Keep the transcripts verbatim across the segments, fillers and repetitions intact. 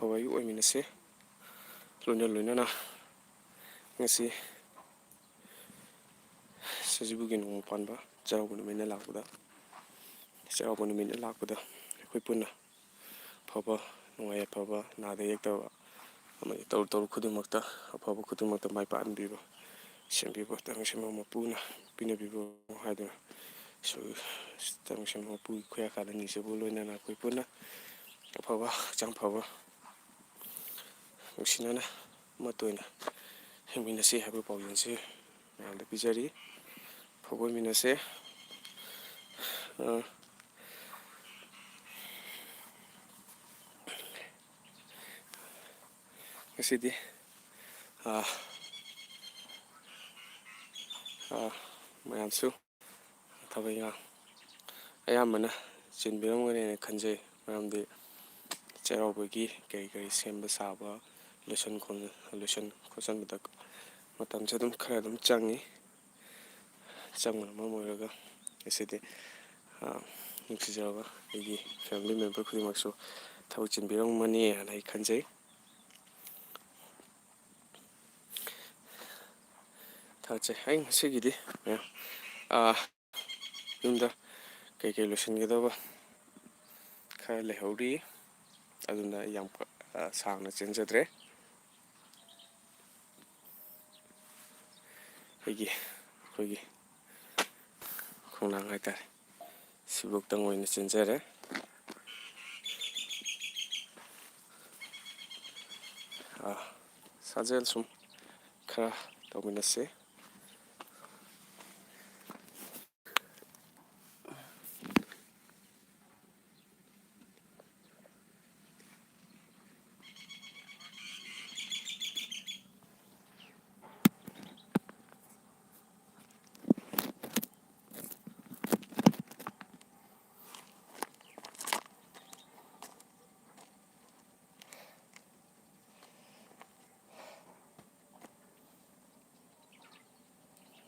ꯑꯐꯕ ꯑꯌꯨꯛ ꯑꯣꯏꯃꯤꯟꯅꯁꯦ꯫ ꯂꯣꯏꯅ ꯂꯣꯏꯅꯅ ꯉꯁꯤ ꯁꯖꯤꯕꯨꯒꯤ ꯅꯣꯡꯃ ꯄꯥꯟꯕ ꯆꯩꯔꯥꯎꯕ ꯅꯨꯃꯤꯠꯅ ꯂꯥꯛꯄꯗ, ꯆꯩꯔꯥꯎꯕ ꯅꯨꯃꯤꯠꯅ ꯂꯥꯛꯄꯗ ꯑꯩꯈꯣꯏ ꯄꯨꯟꯅ ꯑꯐꯕ, ꯅꯨꯡꯉꯥꯏ ꯌꯥꯏꯐꯕ, ꯅꯥꯗ ꯌꯦꯛꯇꯕ ꯑꯃꯗꯤ ꯇꯧꯔꯨ ꯇꯧꯔꯨ ꯈꯨꯗꯤꯡꯃꯛꯇ ꯑꯐꯕ ꯈꯨꯗꯤꯡꯃꯛꯇ ꯃꯥꯏ ꯄꯥꯛꯍꯟꯕꯤꯕ, ꯁꯦꯝꯕꯤꯕ, ꯇꯥꯏꯕꯪ ꯁꯦꯝꯕ ꯃꯄꯨꯅ ꯄꯤꯅꯕꯤꯕ ꯍꯥꯏꯗꯨꯅ ꯁꯨ-, ꯇꯥꯏꯕꯪ ꯁꯦꯝꯕ ꯃꯄꯨꯒꯤ ꯈꯨꯌꯥꯀꯥꯗ ꯅꯤꯖꯕꯒ ꯂꯣꯏꯅꯅ ꯑꯩꯈꯣꯏ ꯄꯨꯟꯅ ꯑꯐꯕ, ꯍꯛꯆꯥꯡ ꯐꯕ, ꯅꯨꯡꯁꯤꯅꯅ ꯑꯃꯠꯇ ꯑꯣꯏꯅ ꯍꯤꯡꯃꯤꯟꯅꯁꯤ ꯍꯥꯏꯕ ꯄꯥꯎꯖꯦꯜꯁꯤ ꯃꯌꯥꯝꯗ ꯄꯤꯖꯔꯤ꯫ ꯑꯐꯕ ꯑꯣꯏꯃꯤꯟꯅꯁꯦ꯫ ꯑ, ꯉꯁꯤꯗꯤ, ꯑ, ꯑ, ꯃꯌꯥꯝꯁꯨ ꯊꯕꯛ ꯏꯪꯈꯥꯡ ꯑꯌꯥꯝꯕꯅ ꯆꯤꯟꯕꯤꯔꯝꯒꯅꯦꯅ ꯈꯟꯖꯩ꯫ ꯃꯔꯝꯗꯤ ꯆꯩꯔꯥꯎꯕꯒꯤ ꯀꯔꯤ ꯀꯔꯤ ꯁꯦꯝꯕ ꯁꯥꯕ, ꯂꯣꯏꯁꯟ ꯈꯣꯝ-, ꯂꯣꯏꯁꯟ ꯈꯣꯠꯆꯟꯕꯗ ꯃꯇꯝꯁꯨ ꯑꯗꯨꯝ ꯈꯔ ꯑꯗꯨꯝ ꯆꯪꯉꯤ꯫ ꯆꯪꯕꯅ ꯃꯔꯝ ꯑꯣꯏꯔꯒ ꯉꯁꯤꯗꯤ, ꯑ, ꯅꯨꯡꯁꯤꯖꯔꯕ ꯑꯩꯒꯤ family member ꯈꯨꯗꯤꯡꯃꯛꯁꯨ ꯊꯕꯛ ꯆꯤꯟꯕꯤꯔꯝꯒꯅꯤ ꯍꯥꯏꯅ ꯑꯩ ꯈꯟꯖꯩ꯫ ꯊꯥꯒꯠꯆꯩ꯫ ꯑꯩ ꯉꯁꯤꯒꯤꯗꯤ ꯃꯌꯥꯝ, ꯑ, ꯌꯨꯝꯗ ꯀꯩꯀꯩ ꯂꯣꯏꯁꯤꯟꯒꯗꯕ ꯈꯔ ꯂꯩꯍꯧꯔꯤ, ꯑꯗꯨꯅ ꯑꯩ ꯌꯥꯝ, ꯑ, ꯁꯥꯡꯅ ꯆꯦꯟꯖꯗ꯭ꯔꯦ꯫ ꯑꯩꯒꯤ, ꯑꯩꯈꯣꯏꯒꯤ ꯈꯣꯡꯅꯥꯡ ꯍꯥꯏꯇꯥꯔꯦ, ꯁꯤꯕꯨꯛꯇꯪ ꯑꯣꯏꯅ ꯆꯦꯟꯖꯔꯦ꯫ ꯑ, ꯁꯥꯖꯦꯜ ꯁꯨꯝ ꯈꯔ ꯇꯧꯃꯤꯟꯅꯁꯤ꯫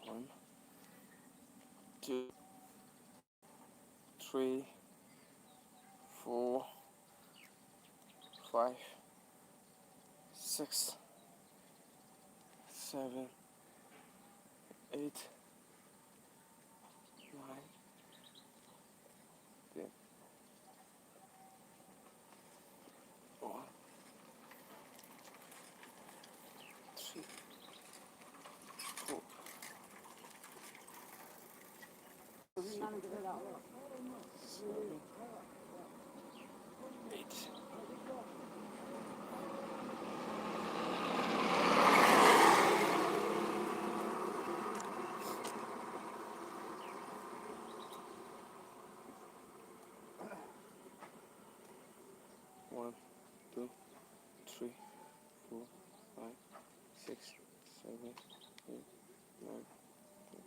One, two, three, four, five, six, seven, eight, nine, ten. One, three, four, seven, eight. One, two, three, four, five, six, seven, eight, nine, ten.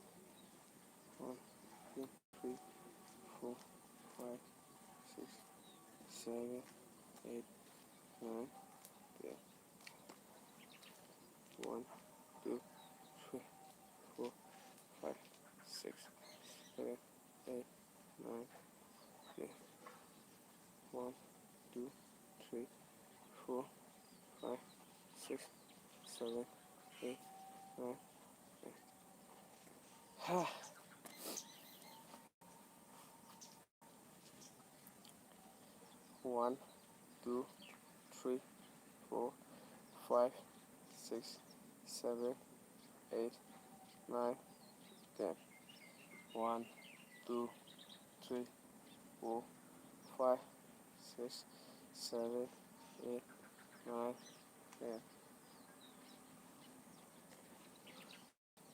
One, two, three, four, five, six, seven, eight, nine, ten. One, two, three, four, five, six, seven, eight, nine, ten. One, two, three, four, five, six, seven, eight, nine, ten. One, two, three, four, five, six, seven, eight, nine, ten. One, two, three, four, five, six, seven, eight, nine, ten.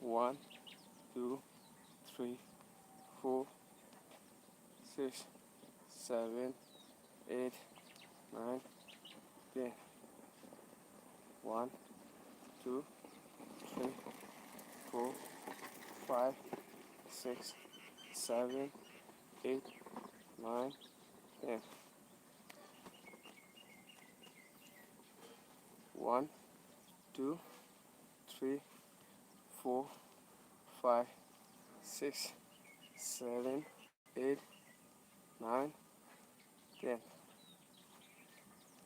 One, two, three, four, six, seven, eight, nine, ten. One, two, three, four, five, six, seven, eight, nine, ten. One, two, three, four, five, six, seven, eight, nine, ten.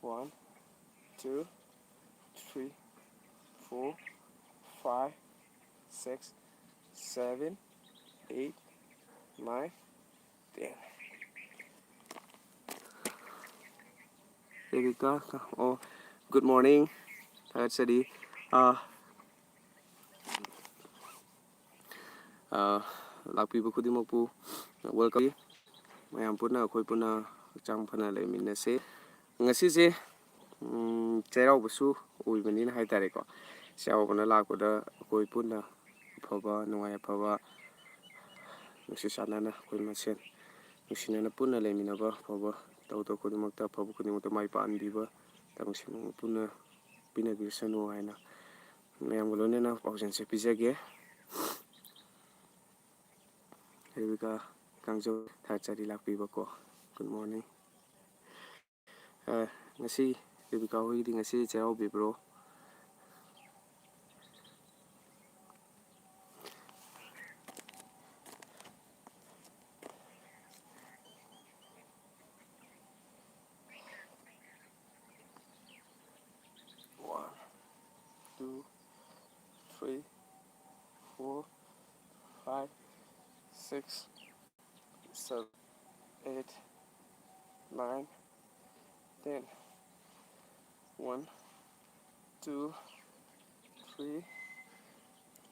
One, two, three, four, five, six, seven, eight, nine, ten. Rebecca, oh, good morning. ꯊꯥꯒꯠꯆꯔꯤ꯫ ꯑꯥ, ꯑꯥ, ꯂꯥꯛꯄꯤꯕ ꯈꯨꯗꯤꯡꯃꯛꯄꯨ welcome꯫ ꯃꯌꯥꯝ ꯄꯨꯟꯅ, ꯑꯩꯈꯣꯏ ꯄꯨꯟꯅ ꯍꯛꯆꯥꯡ ꯐꯅ ꯂꯩꯃꯤꯟꯅꯁꯦ꯫ ꯉꯁꯤꯁꯦ, ꯎꯝ, ꯆꯩꯔꯥꯎꯕꯁꯨ ꯑꯣꯏꯕꯅꯤꯅ ꯍꯥꯏ ꯇꯥꯔꯦꯀꯣ꯫ ꯆꯩꯔꯥꯎꯕꯅ ꯂꯥꯛꯄꯗ ꯑꯩꯈꯣꯏ ꯄꯨꯟꯅ ꯑꯐꯕ, ꯅꯨꯡꯉꯥꯏ ꯑꯐꯕ, ꯅꯨꯡꯁꯤ ꯆꯥꯟꯅꯅ ꯑꯩꯈꯣꯏ ꯃꯁꯦꯟ ꯅꯨꯡꯁꯤꯅꯅ ꯄꯨꯟꯅ ꯂꯩꯃꯤꯟꯅꯕ, ꯑꯐꯕ ꯇꯧꯗꯕ ꯈꯨꯗꯤꯡꯃꯛꯇ, ꯑꯐꯕ ꯈꯨꯗꯤꯡꯃꯛꯇ ꯃꯥꯏ ꯄꯥꯛꯍꯟꯕꯤꯕ ꯇꯝꯁꯤꯡ ꯄꯨꯟꯅ ꯄꯤꯅꯕꯤꯁꯅꯨ ꯍꯥꯏꯅ ꯃꯌꯥꯝꯒ ꯂꯣꯏꯅꯅ ꯄꯥꯎꯖꯦꯜꯁꯦ ꯄꯤꯖꯒꯦ꯫ ꯔꯦꯕꯤꯀꯥ ꯀꯥꯡꯖꯧ ꯊꯥꯒꯠꯆꯔꯤ ꯂꯥꯛꯄꯤꯕꯀꯣ꯫ Good morning꯫ ꯑ, ꯉꯁꯤ ꯔꯦꯕꯤꯀꯥ ꯍꯣꯏꯒꯤꯗꯤ ꯉꯁꯤ ꯆꯩꯔꯥꯎꯕꯤꯕ꯭ꯔꯣ? One, two, three, four, five, six, seven, eight, nine, ten. One, two, three,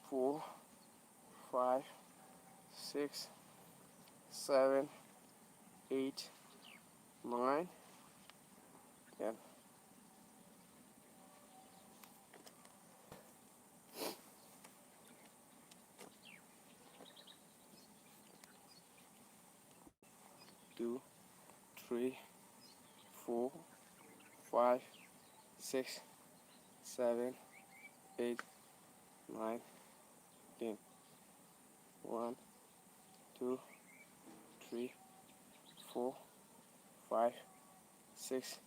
four, five, six, seven, eight, nine, ten. Two, three, four, five, six, seven, eight, nine, ten. One, two, three, four, five, six,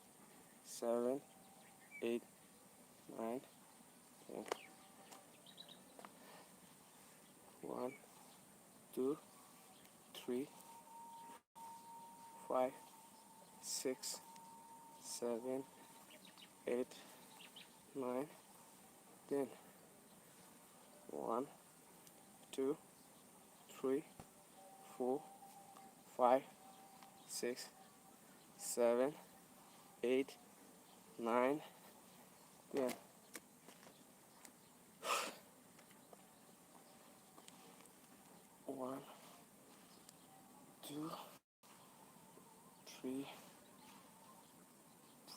seven, eight, nine, ten. One, two, three, five, six, seven, eight, nine, ten. One, two, three, four, five, six, seven, eight, nine, ten. One, two, three,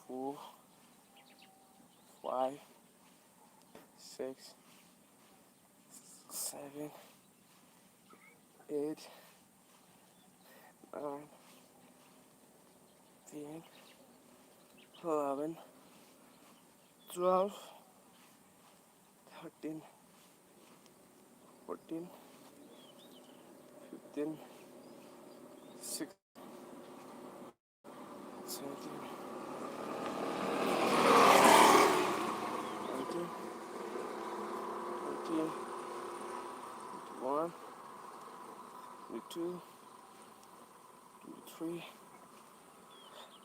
four, five, six, seven, eight, nine, ten, eleven, twelve, thirteen, fourteen, fifteen, sixteen, seventeen, eighteen, nineteen, twenty-one, twenty-two, twenty-three,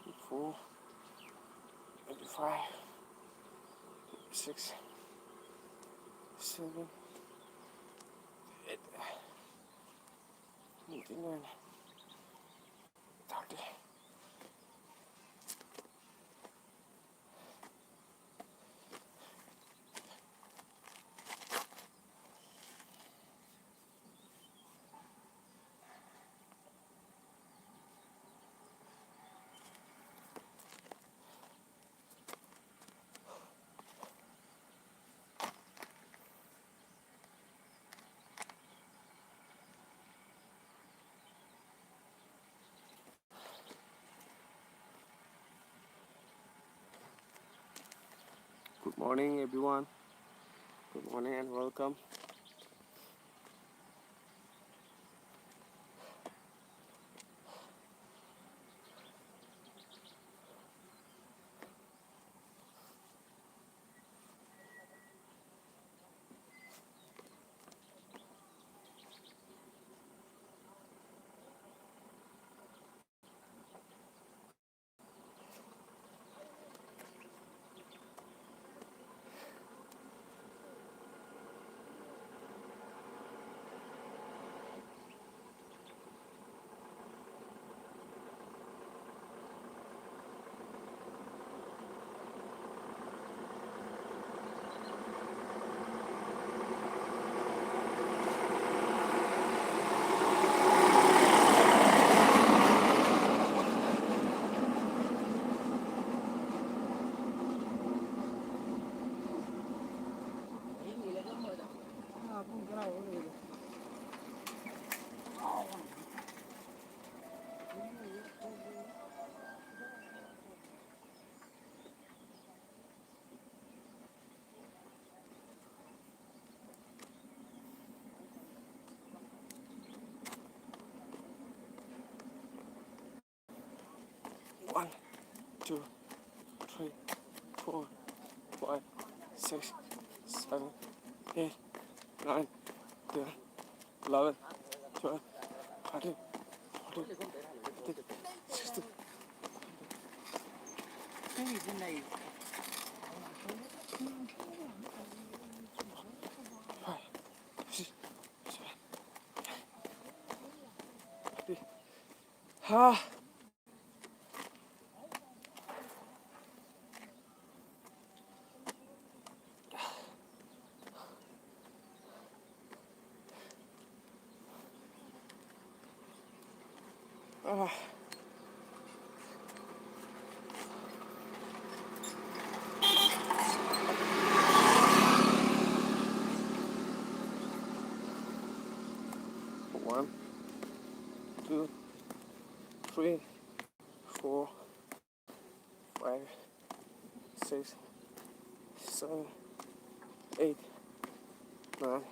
twenty-four, twenty-five, twenty-six, seven, eight, twenty-nine, thirty. Good morning, everyone. Good morning and welcome. One, two, three, four, five, six, seven, eight, nine, ten, eleven, twelve, thirteen, fourteen, fifteen, sixteen. Five, six, seven, eight. Ha. Ah. One, two, three, four, five, six, seven, eight, nine,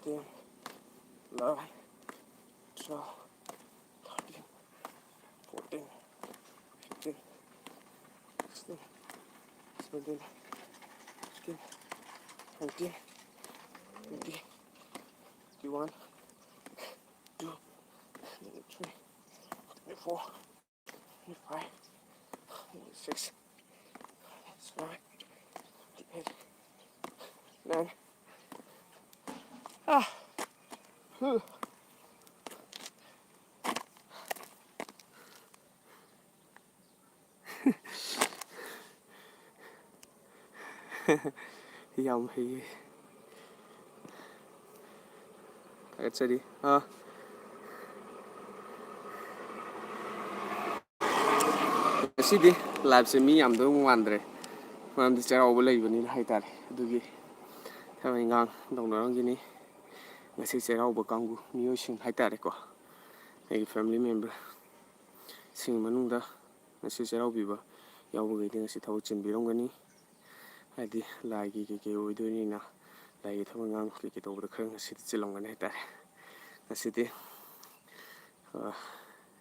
ten, eleven, twelve, thirteen, fourteen, fifteen, sixteen, seventeen, eighteen, nineteen, twenty, twenty-one, twenty-two, twenty-three, twenty-four, twenty-five, twenty-six, twenty-seven, twenty-eight, nine. Ah. Huh. ꯌꯥꯝ ꯍꯩꯌꯦ꯫ ꯊꯥꯒꯠꯆꯔꯤ꯫ ꯑꯥ꯫ ꯉꯁꯤꯗꯤ liveꯁꯦ ꯃꯤ ꯌꯥꯝꯗꯧ ꯃꯥꯟꯗ꯭ꯔꯦ, ꯃꯔꯝꯗꯤ ꯆꯩꯔꯥꯎꯕ ꯂꯩꯕꯅꯤꯅ ꯍꯥꯏꯇꯥꯔꯦ꯫ ꯑꯗꯨꯒꯤ ꯊꯕꯛ ꯏꯟꯈꯥꯡ ꯇꯧꯅꯔꯝꯒꯅꯤ꯫ ꯉꯁꯤ ꯆꯩꯔꯥꯎꯕ ꯀꯥꯡꯕꯨ ꯃꯤꯑꯣꯏꯁꯤꯡ ꯍꯥꯏꯇꯥꯔꯦꯀꯣ, ꯑꯩꯒꯤ family member ꯁꯤꯡꯒꯤ ꯃꯅꯨꯡꯗ ꯉꯁꯤ ꯆꯩꯔꯥꯎꯕꯤꯕ ꯌꯥꯎꯕꯈꯩꯗꯤ ꯉꯁꯤ ꯊꯕꯛ ꯆꯤꯟꯕꯤꯔꯝꯒꯅꯤ꯫ ꯍꯥꯏꯗꯤ ꯂꯥꯏꯒꯤ ꯀꯩꯀꯩ ꯑꯣꯏꯗꯣꯏꯅꯤꯅ, ꯂꯥꯏꯒꯤ ꯊꯕꯛ ꯏꯟꯈꯥꯡ ꯀꯩꯀꯩ ꯇꯧꯕꯗ ꯈꯔ ꯉꯁꯤꯗꯤ ꯆꯤꯜꯂꯝꯒꯅꯤ ꯍꯥꯏꯇꯥꯔꯦ꯫ ꯉꯁꯤꯗꯤ, ꯑ,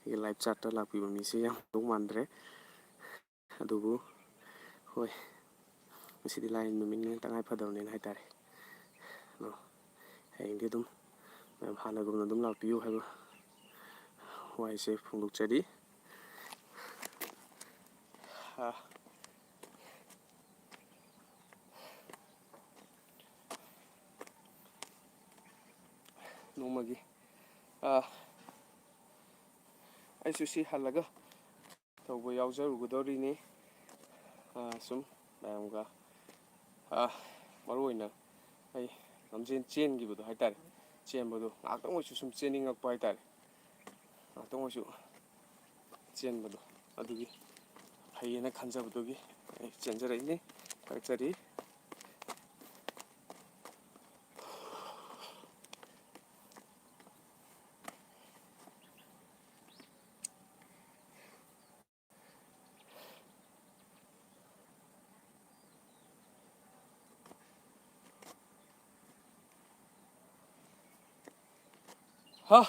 ꯑꯩꯒꯤ ꯂꯥꯏꯐ ꯆꯥꯔꯠꯇ ꯂꯥꯛꯄꯤꯕ ꯃꯤꯁꯦ ꯌꯥꯝ ꯇꯧ ꯃꯥꯟꯗ꯭ꯔꯦ꯫ ꯑꯗꯨꯕꯨ ꯍꯣꯏ, ꯉꯁꯤꯗꯤ ꯂꯥꯏ ꯅꯨꯃꯤꯠꯅꯤꯅ ꯇꯉꯥꯏ ꯐꯗꯕꯅꯤꯅ ꯍꯥꯏꯇꯥꯔꯦ꯫ ꯑꯗꯣ ꯍꯌꯦꯡꯗꯤ ꯑꯗꯨꯝ ꯃꯌꯥꯝ ꯍꯥꯟꯅꯒꯨꯝꯅ ꯑꯗꯨꯝ ꯂꯥꯛꯄꯤꯌꯨ ꯍꯥꯏꯕ ꯋꯥꯍꯩꯁꯦ ꯐꯣꯡꯗꯣꯛꯆꯔꯤ꯫ ꯑꯥ, ꯅꯣꯡꯃꯒꯤ, ꯑꯥ, ꯑꯩꯁꯨ ꯁꯤ ꯍꯜꯂꯒ ꯇꯧꯕ ꯌꯥꯎꯖꯔꯨꯒꯗꯧꯔꯤꯅꯤ꯫ ꯑꯥ, ꯁꯨꯝ ꯃꯌꯥꯝꯒ, ꯑꯥ, ꯃꯔꯨ ꯑꯣꯏꯅ ꯑꯩ ꯂꯝꯖꯦꯟ ꯆꯦꯟꯈꯤꯕꯗꯣ ꯍꯥꯏꯇꯥꯔꯦ, ꯆꯦꯟꯕꯗꯣ ꯉꯥꯏꯍꯥꯛꯇꯪ ꯑꯣꯏꯁꯨ ꯁꯨꯝ ꯆꯦꯟꯅꯤꯡꯉꯛꯄ ꯍꯥꯏꯇꯥꯔꯦ, ꯉꯥꯏꯍꯥꯛꯇꯪ ꯑꯣꯏꯁꯨ ꯆꯦꯟꯕꯗꯣ ꯑꯗꯨꯒꯤ ꯐꯩꯌꯦꯅ ꯈꯟꯖꯕꯗꯨꯒꯤ ꯑꯩ ꯆꯦꯟꯖꯔꯛꯏꯅꯤ꯫ ꯊꯥꯒꯠꯆꯔꯤ꯫ ꯍꯥ꯫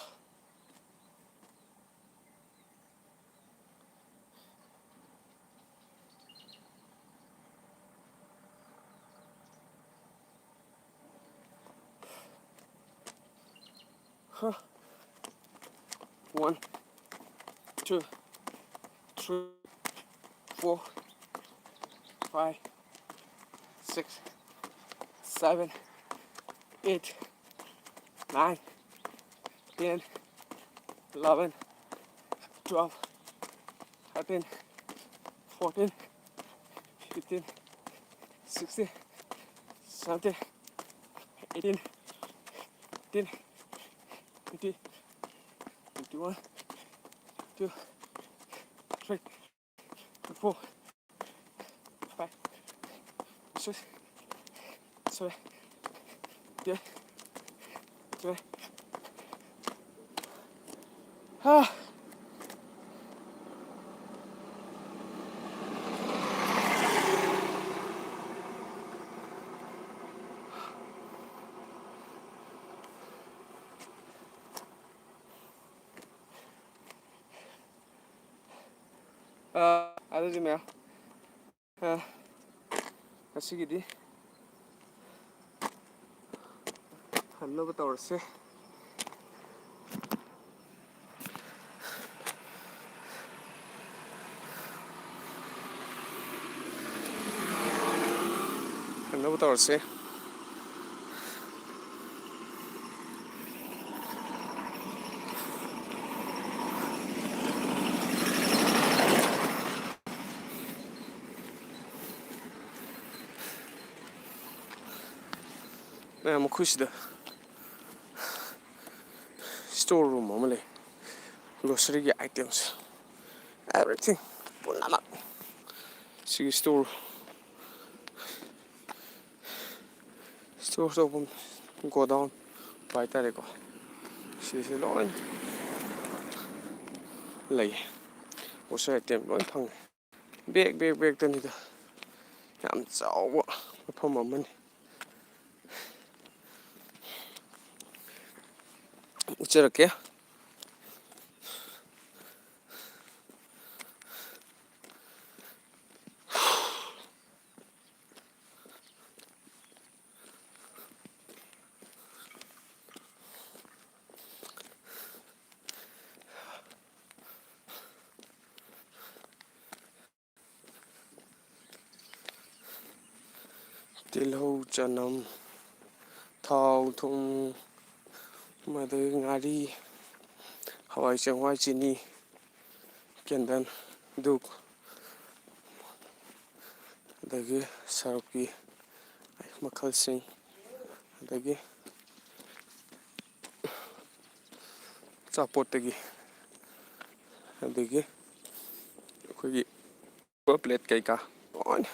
Huh. One, two, three, four, five, six, seven, eight, nine, ten, eleven, twelve, thirteen, fourteen, fifteen, sixteen, seventeen, eighteen, nineteen, twenty, twenty-one, twenty-two, twenty-three, twenty-four, twenty-five, twenty-six, twenty-seven, twenty-eight, twenty-nine. ꯍꯥ꯫ ꯑꯗꯨꯗꯤ ꯃꯌꯥꯝ, ꯑ, ꯉꯁꯤꯒꯤꯗꯤ ꯍꯟꯅꯕ ꯇꯧꯔꯁꯦ꯫ ꯍꯟꯅꯕ ꯇꯧꯔꯁꯦ꯫ ꯃꯌꯥꯝ, ꯃꯈꯣꯏꯁꯤꯗ store room ꯑꯃ ꯂꯩ꯫ Grocery ꯒꯤ items, everything, ꯄꯨꯝꯅꯃꯛ꯫ ꯁꯤꯒꯤ store, store ꯇꯧꯐꯝ, godown ꯍꯥꯏꯇꯥꯔꯦꯀꯣ꯫ ꯁꯤꯁꯦ ꯂꯣꯏ ꯂꯩ꯫ Grocery item ꯂꯣꯏ ꯐꯪꯉꯦ꯫ Bag, bag, bag ꯇꯅꯤꯗ꯫ ꯌꯥꯝ ꯆꯥꯎꯕ ꯃꯐꯝ ꯑꯃꯅꯤ꯫ ꯎꯠꯆꯔꯛꯀꯦ꯫ ꯇꯤꯜꯍꯧ, ꯆꯅꯝ, ꯊꯥꯎ, ꯊꯨꯝ, ꯑꯗꯒꯤ ꯉꯥꯔꯤ, ꯍꯋꯥꯏ ꯆꯦꯡꯋꯥꯏ, ꯆꯤꯅꯤ, candle, ꯙꯨꯞ, ꯑꯗꯒꯤ ꯁꯔꯞꯀꯤ ꯃꯈꯜꯁꯤꯡ, ꯑꯗꯒꯤ ꯑꯆꯥꯄꯣꯠꯇꯒꯤ, ꯑꯗꯒꯤ ꯑꯩꯈꯣꯏꯒꯤ plate ꯀꯩꯀꯥ ꯂꯣꯏꯅ꯫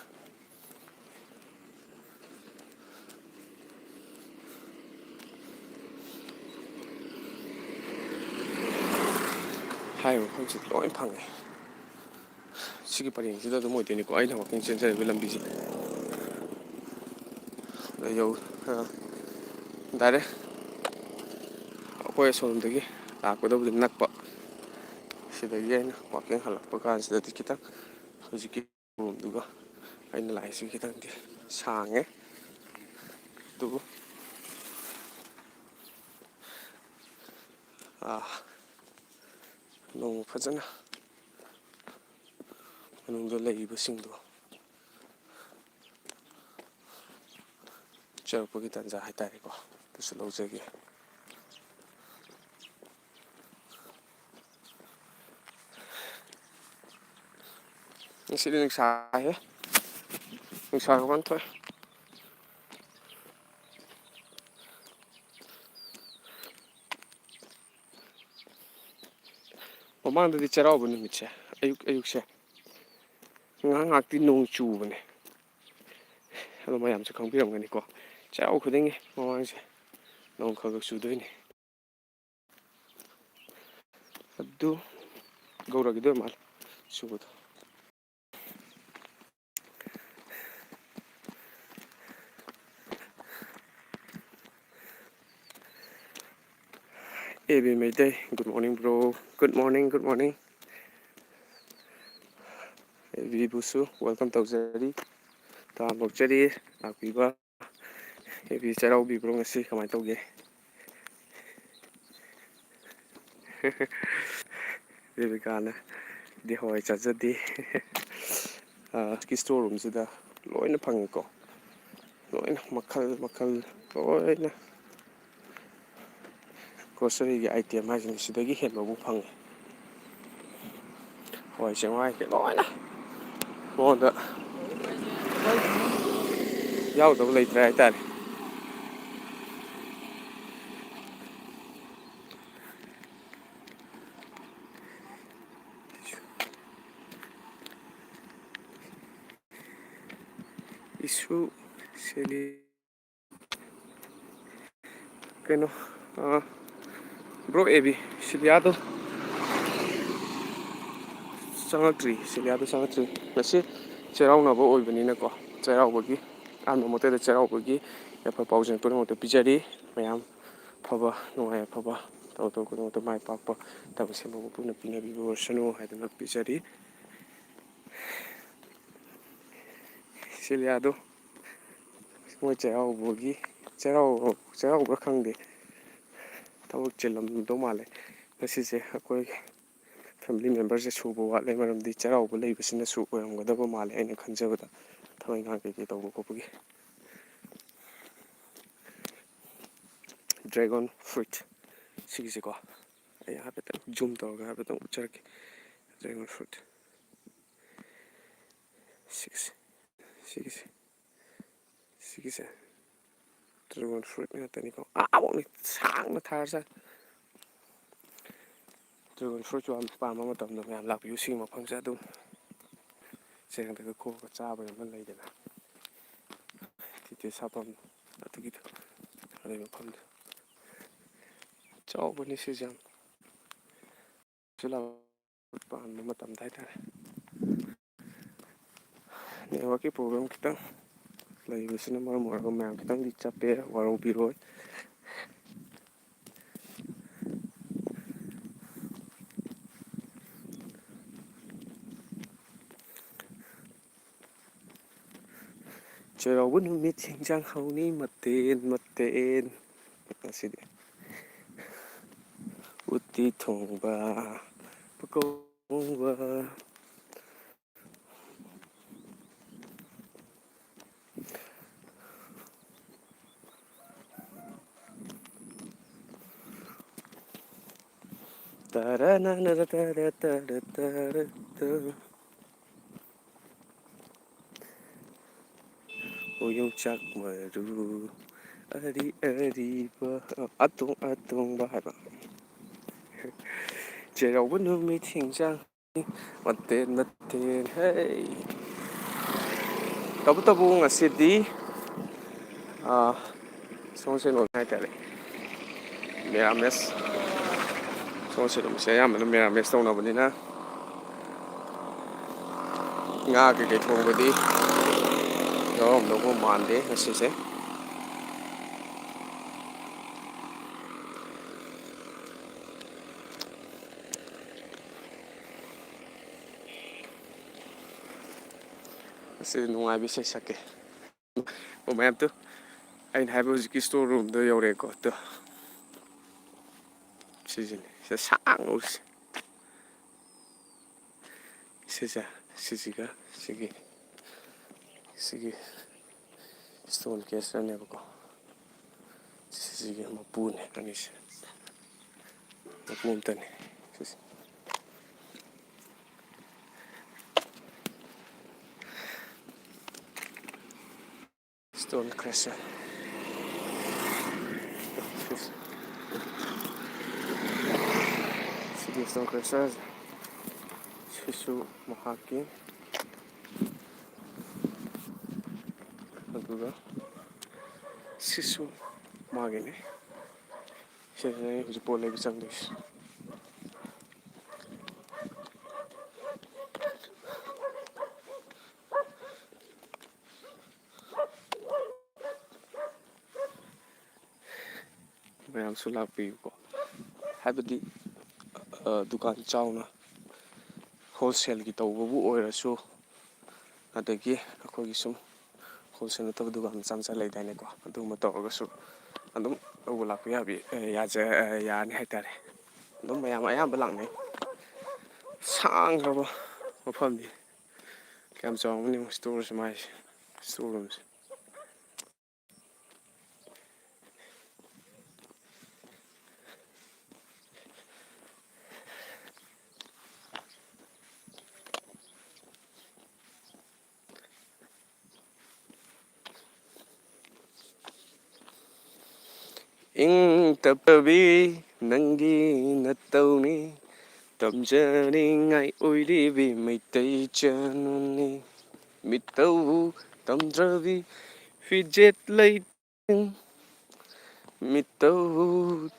ꯍꯥꯏꯔꯤꯕ ꯃꯐꯝꯁꯤꯗ ꯂꯣꯏ ꯐꯪꯉꯦ꯫ ꯁꯤꯒꯤ ꯄꯔꯦꯡꯁꯤꯗ ꯑꯗꯨꯝ ꯑꯣꯏꯗꯣꯏꯅꯤꯀꯣ ꯑꯩꯅ walking ꯆꯦꯟꯖꯔꯤꯕ ꯂꯝꯕꯤꯁꯦ꯫ ꯑꯗ ꯌꯧ-, ꯑ, direct ꯑꯩꯈꯣꯏ ꯑꯁꯣꯝꯗꯒꯤ ꯂꯥꯛꯄꯗꯕꯨꯗꯤ ꯅꯛꯄ꯫ ꯁꯤꯗꯒꯤ ꯑꯩꯅ ꯋꯥꯛꯀꯤꯡ ꯍꯜꯂꯛꯄ ꯀꯥꯟꯁꯤꯗꯗꯤ ꯈꯤꯇꯪ ꯍꯧꯖꯤꯛꯀꯤ ꯔꯨꯝꯗꯨꯒ ꯑꯩꯅ ꯂꯥꯛꯏꯁꯤ ꯈꯤꯇꯪꯗꯤ ꯁꯥꯡꯉꯦ꯫ ꯑꯗꯨꯕꯨ ꯑꯥ, ꯅꯣꯡ ꯐꯖꯅ ꯃꯅꯨꯡꯗ ꯂꯩꯔꯤꯕꯁꯤꯡꯗꯣ ꯆꯠꯂꯛꯄꯒꯤ ꯇꯥꯟꯖꯥ ꯍꯥꯏꯇꯥꯔꯦꯀꯣ, ꯑꯗꯨꯁꯨ ꯂꯧꯖꯒꯦ꯫ ꯉꯁꯤꯗꯤ ꯅꯨꯡꯁꯥ ꯍꯦ, ꯅꯨꯡꯁꯥ ꯀꯃꯥꯏꯅ ꯊꯣꯛꯑꯦ? ꯃꯃꯥꯡꯗꯗꯤ ꯆꯩꯔꯥꯎꯕ ꯅꯨꯃꯤꯠꯁꯦ, ꯑꯌꯨꯛ ꯑꯌꯨꯛꯁꯦ ꯉꯥꯏꯍꯥꯛ ꯉꯥꯏꯍꯥꯛꯇꯤ ꯅꯣꯡ ꯆꯨꯕꯅꯦ꯫ ꯑꯗꯣ ꯃꯌꯥꯝꯁꯨ ꯈꯪꯕꯤꯔꯝꯒꯅꯤꯀꯣ, ꯆꯩꯔꯥꯎ ꯈꯨꯗꯤꯡꯒꯤ ꯃꯃꯥꯡꯁꯦ ꯅꯣꯡ ꯈꯔ ꯈꯔ ꯆꯨꯗꯣꯏꯅꯤ꯫ ꯑꯗꯨ ꯒꯧꯔꯒꯤꯗꯣ ꯑꯣꯏ ꯃꯥꯜꯂꯦ ꯆꯨꯕꯗꯣ꯫ A B Meitei, good morning bro, good morning, good morning꯫ A ꯕꯤꯕꯨꯁꯨ welcome ꯇꯧꯖꯔꯤ, ꯇꯔꯥꯝꯅ ꯑꯣꯛꯆꯔꯤ ꯂꯥꯛꯄꯤꯕ꯫ ꯑꯦ ꯕꯤ ꯆꯩꯔꯥꯎꯕꯤꯕ꯭ꯔꯣ ꯉꯁꯤ? ꯀꯃꯥꯏꯅ ꯇꯧꯒꯦ? ꯗꯦꯕꯤꯀꯥꯅ ꯗꯤ ꯍꯋꯥꯏ ꯆꯥꯖꯗꯦ꯫ ꯑꯥ, ꯁ꯭ꯇꯣꯔ ꯔꯨꯝꯁꯤꯗ ꯂꯣꯏꯅ ꯐꯪꯉꯤꯀꯣ, ꯂꯣꯏꯅ ꯃꯈꯜ ꯃꯈꯜ ꯂꯣꯏꯅ꯫ ꯒ꯭ꯔꯣꯁꯔꯤꯒꯤ ꯑꯥꯏꯇꯦꯝ ꯍꯥꯏꯁꯤꯅ ꯁꯤꯗꯒꯤ ꯍꯦꯟꯕꯕꯨ ꯐꯪꯉꯤ꯫ ꯍꯋꯥꯏ ꯆꯦꯡꯋꯥꯏ ꯀꯩ ꯂꯣꯏꯅ ꯃꯉꯣꯟꯗ ꯌꯥꯎꯗꯕ ꯂꯩꯇ꯭ꯔꯦ ꯍꯥꯏꯇꯥꯔꯦ꯫ ꯏꯁꯨ ꯁꯦꯂꯤ ꯀꯩꯅꯣ, ꯑꯥ, ꯕ꯭ꯔꯣ ꯑꯦ ꯕꯤ, ꯁꯤꯂꯤꯌꯥꯗꯣ ꯆꯪꯉꯛꯇ꯭ꯔꯤ, ꯁꯤꯂꯤꯌꯥꯗꯣ ꯆꯪꯉꯛꯇ꯭ꯔꯤ꯫ ꯉꯁꯤ ꯆꯩꯔꯥꯎꯅꯕ ꯑꯣꯏꯕꯅꯤꯅꯀꯣ, ꯆꯩꯔꯥꯎꯕꯒꯤ, ꯑꯍꯥꯟꯕ ꯃꯛꯇꯗ ꯆꯩꯔꯥꯎꯕꯒꯤ ꯌꯥꯏꯐ ꯄꯥꯎꯖꯦꯜ ꯄꯨꯝꯅꯃꯛꯇ ꯄꯤꯖꯔꯤ꯫ ꯃꯌꯥꯝ ꯑꯐꯕ, ꯅꯨꯡꯉꯥꯏ ꯑꯐꯕ ꯇꯧ ꯇꯧ ꯈꯨꯗꯤꯡꯃꯛꯇ ꯃꯥꯏ ꯄꯥꯛꯄ ꯊꯕꯛ ꯁꯦꯝꯕ ꯃꯄꯨꯅ ꯄꯤꯅꯕꯤꯕ ꯑꯣꯏꯔꯁꯅꯨ ꯍꯥꯏꯗꯨꯅ ꯄꯤꯖꯔꯤ꯫ ꯁꯤꯂꯤꯌꯥꯗꯣ ꯃꯣꯏ ꯆꯩꯔꯥꯎꯕꯒꯤ, ꯆꯩꯔꯥꯎ-, ꯆꯩꯔꯥꯎꯕ꯭ꯔꯥ ꯈꯪꯗꯦ, ꯊꯕꯛ ꯆꯤꯜꯂꯝꯗꯧ ꯃꯥꯜꯂꯦ ꯉꯁꯤꯁꯦ꯫ ꯑꯩꯈꯣꯏ family memberꯁꯦ ꯁꯨꯕ ꯋꯥꯠꯂꯦ, ꯃꯔꯝꯗꯤ ꯆꯩꯔꯥꯎꯕ ꯂꯩꯕꯁꯤꯅꯁꯨ ꯑꯣꯏꯔꯝꯒꯗꯕ ꯃꯥꯜꯂꯦ ꯑꯩꯅ ꯈꯟꯖꯕꯗ, ꯊꯕꯛ ꯏꯪꯈꯥꯡ ꯀꯩꯀꯩ ꯇꯧꯕ ꯈꯣꯠꯄꯒꯤ꯫ Dragon fruit ꯁꯤꯒꯤꯁꯦꯀꯣ, ꯑꯩ ꯍꯥꯏꯐꯦꯠꯇꯪ zoom ꯇꯧꯔꯒ ꯍꯥꯏꯐꯦꯠꯇꯪ ꯎꯠꯆꯔꯛꯀꯦ꯫ Dragon fruit ꯁꯤꯒꯤꯁꯦ, ꯁꯤꯒꯤꯁꯦ, ꯁꯤꯒꯤꯁꯦ dragon fruit ꯉꯥꯛꯇꯅꯤꯀꯣ꯫ ꯑꯥꯐꯥꯎꯅꯤ ꯁꯥꯡꯅ ꯊꯥꯔꯁꯥꯠ꯫ Dragon fruitꯁꯨ ꯌꯥꯝ ꯄꯥꯝꯕ ꯃꯇꯝꯗ ꯃꯌꯥꯝ ꯂꯥꯛꯄꯤꯌꯨ꯫ ꯁꯤꯒꯤ ꯃꯐꯝꯁꯦ ꯑꯗꯨꯝ ꯆꯦꯔꯪꯗꯒ ꯈꯣꯛꯑꯒ ꯆꯥꯕ ꯌꯥꯝꯅ ꯂꯩꯗꯅ, ꯇꯤꯇꯦ ꯁꯥꯐꯝ ꯑꯗꯨꯒꯤꯗꯣ, ꯑꯗꯨꯒꯤ ꯃꯐꯝꯗꯣ꯫ ꯆꯥꯎꯕꯅꯤ ꯁꯤꯁꯦ ꯌꯥꯝ꯫ ꯁꯤ ꯂꯥꯛꯄ ꯄꯥꯟꯕ ꯃꯇꯝꯗ ꯍꯥꯏꯇꯥꯔꯦ꯫ Networkꯀꯤ problem ꯈꯤꯇꯪ ꯂꯩꯕꯁꯤꯅ ꯃꯔꯝ ꯑꯣꯏꯔꯒ ꯃꯌꯥꯝ ꯈꯤꯇꯪꯗꯤ ꯆꯞꯄꯦ, ꯋꯥꯔꯧꯕꯤꯔꯣꯏ꯫ ꯆꯩꯔꯥꯎꯕ ꯅꯨꯃꯤꯠ ꯍꯤꯟꯖꯥꯡ ꯍꯥꯎꯅꯤ ꯃꯊꯦꯟ ꯃꯊꯦꯟ꯫ ꯉꯁꯤꯗꯤ ꯎꯇꯤ ꯊꯣꯡꯕ, ꯄꯀꯧꯕ꯫ ꯇꯔꯥ ꯅꯥ ꯅꯥ ꯇꯔꯥ ꯇꯔꯥ ꯇꯔꯥ ꯇꯨ꯫ ꯑꯣ ꯌꯣꯡꯆꯥꯛ ꯃꯔꯨ ꯑꯔꯤ ꯑꯔꯤꯕ, ꯑꯇꯣꯡ ꯑꯇꯣꯡꯕ ꯍꯥꯏꯕ꯫ ꯆꯩꯔꯥꯎꯕ ꯅꯨꯃꯤꯠ ꯍꯤꯡꯖꯥꯡ ꯃꯊꯦꯟ ꯃꯊꯦꯟ ꯍꯩ꯫ ꯇꯧꯕꯇꯕꯨ ꯉꯁꯤꯗꯤ, ꯑꯥ, ꯁꯣꯝꯁꯦ ꯅꯣ ꯍꯥꯏꯇꯥꯔꯦ, ꯃꯦꯔꯥꯃꯦꯁ꯫ ꯁꯣꯝꯁꯦ ꯅꯨꯃꯤꯠꯁꯦ ꯑꯌꯥꯝꯕꯅ ꯃꯦꯔꯥꯃꯦꯁ ꯇꯧꯅꯕꯅꯤꯅ ꯉꯥ ꯀꯩꯀꯩ ꯊꯣꯡꯕꯗꯤ ꯌꯥꯎꯔꯝꯗꯧꯕ ꯃꯥꯟꯗꯦ ꯉꯁꯤꯁꯦ꯫ ꯁꯤ ꯅꯨꯡꯉꯥꯏꯕ ꯏꯁꯩ ꯁꯛꯀꯦ꯫ ꯑꯣ, ꯃꯌꯥꯝ ꯇꯨ, ꯑꯩꯅ ꯍꯥꯏꯕ ꯍꯧꯖꯤꯛꯀꯤ store roomꯗꯣ ꯌꯧꯔꯦꯀꯣ꯫ ꯇꯨ, ꯁꯤꯁꯤꯅꯤ, ꯁꯤꯗ ꯁꯥꯡꯅ ꯎꯁꯦ꯫ ꯁꯤꯁꯦ, ꯁꯤꯁꯤꯒ ꯁꯤꯒꯤ, ꯁꯤꯒꯤ stone caserꯅꯦꯕꯀꯣ꯫ ꯁꯤꯁꯤꯒꯤ ꯃꯄꯨꯅꯦ ꯑꯅꯤꯁꯦ꯫ ꯃꯄꯨ ꯑꯝꯇꯅꯤ ꯁꯤꯁꯦ꯫ Stone caser꯫ ꯁꯤꯒꯤ stone caser ꯁꯤꯁꯨ ꯃꯍꯥꯛꯀꯤ, ꯑꯗꯨꯒ ꯁꯤꯁꯨ ꯃꯥꯒꯤꯅꯤ꯫ ꯁꯤꯁꯤꯅ ꯑꯩ ꯍꯧꯖꯤꯛ ꯄꯣꯠ ꯂꯩꯕ ꯆꯪꯗꯣꯏꯁꯦ꯫ ꯃꯌꯥꯝꯁꯨ ꯂꯥꯛꯄꯤꯌꯨꯀꯣ꯫ ꯍꯥꯏꯕꯗꯤ, ꯑ, ꯗꯨꯀꯥꯟ ꯆꯥꯎꯅ wholesaleꯒꯤ ꯇꯧꯕꯕꯨ ꯑꯣꯏꯔꯁꯨ, ꯑꯗꯒꯤ ꯑꯩꯈꯣꯏꯒꯤ ꯁꯨꯝ wholesale ꯅꯠꯇꯕ ꯗꯨꯀꯥꯟ ꯃꯆꯥ ꯃꯆꯥ ꯂꯩꯗꯥꯏꯅꯦꯀꯣ, ꯑꯗꯨꯒꯨꯝꯕ ꯇꯧꯔꯒꯁꯨ ꯑꯗꯨꯝ ꯂꯧꯕ ꯂꯥꯛꯄ ꯌꯥꯕꯤ-, ꯑ, ꯌꯥꯖ-, ꯑ, ꯌꯥꯅꯤ ꯍꯥꯏꯇꯥꯔꯦ꯫ ꯑꯗꯨꯝ ꯃꯌꯥꯝ ꯑꯌꯥꯝꯕ ꯂꯥꯛꯅꯩ꯫ ꯁꯥꯡꯈ꯭ꯔꯕ ꯃꯐꯝꯅꯤ꯫ ꯀꯌꯥꯝ ꯆꯥꯎꯔꯝꯒꯅꯤ ꯌꯦꯡꯉꯨ storeꯁꯦ ꯃꯥꯏꯁꯦ, store roomꯁꯦ꯫ ꯏꯪ ꯇꯞꯄꯕꯤ ꯅꯪꯒꯤ ꯅꯇꯧꯅꯤ, ꯇꯝꯖꯅꯤꯡꯉꯥꯏ ꯑꯣꯏꯔꯤꯕꯤ ꯃꯩꯇꯩ ꯆꯅꯨꯅꯤ꯫ ꯃꯤꯇꯧ ꯇꯝꯗ꯭ꯔꯕꯤ ꯐꯤꯖꯦꯠ ꯂꯩꯇꯦꯡ, ꯃꯤꯇꯧ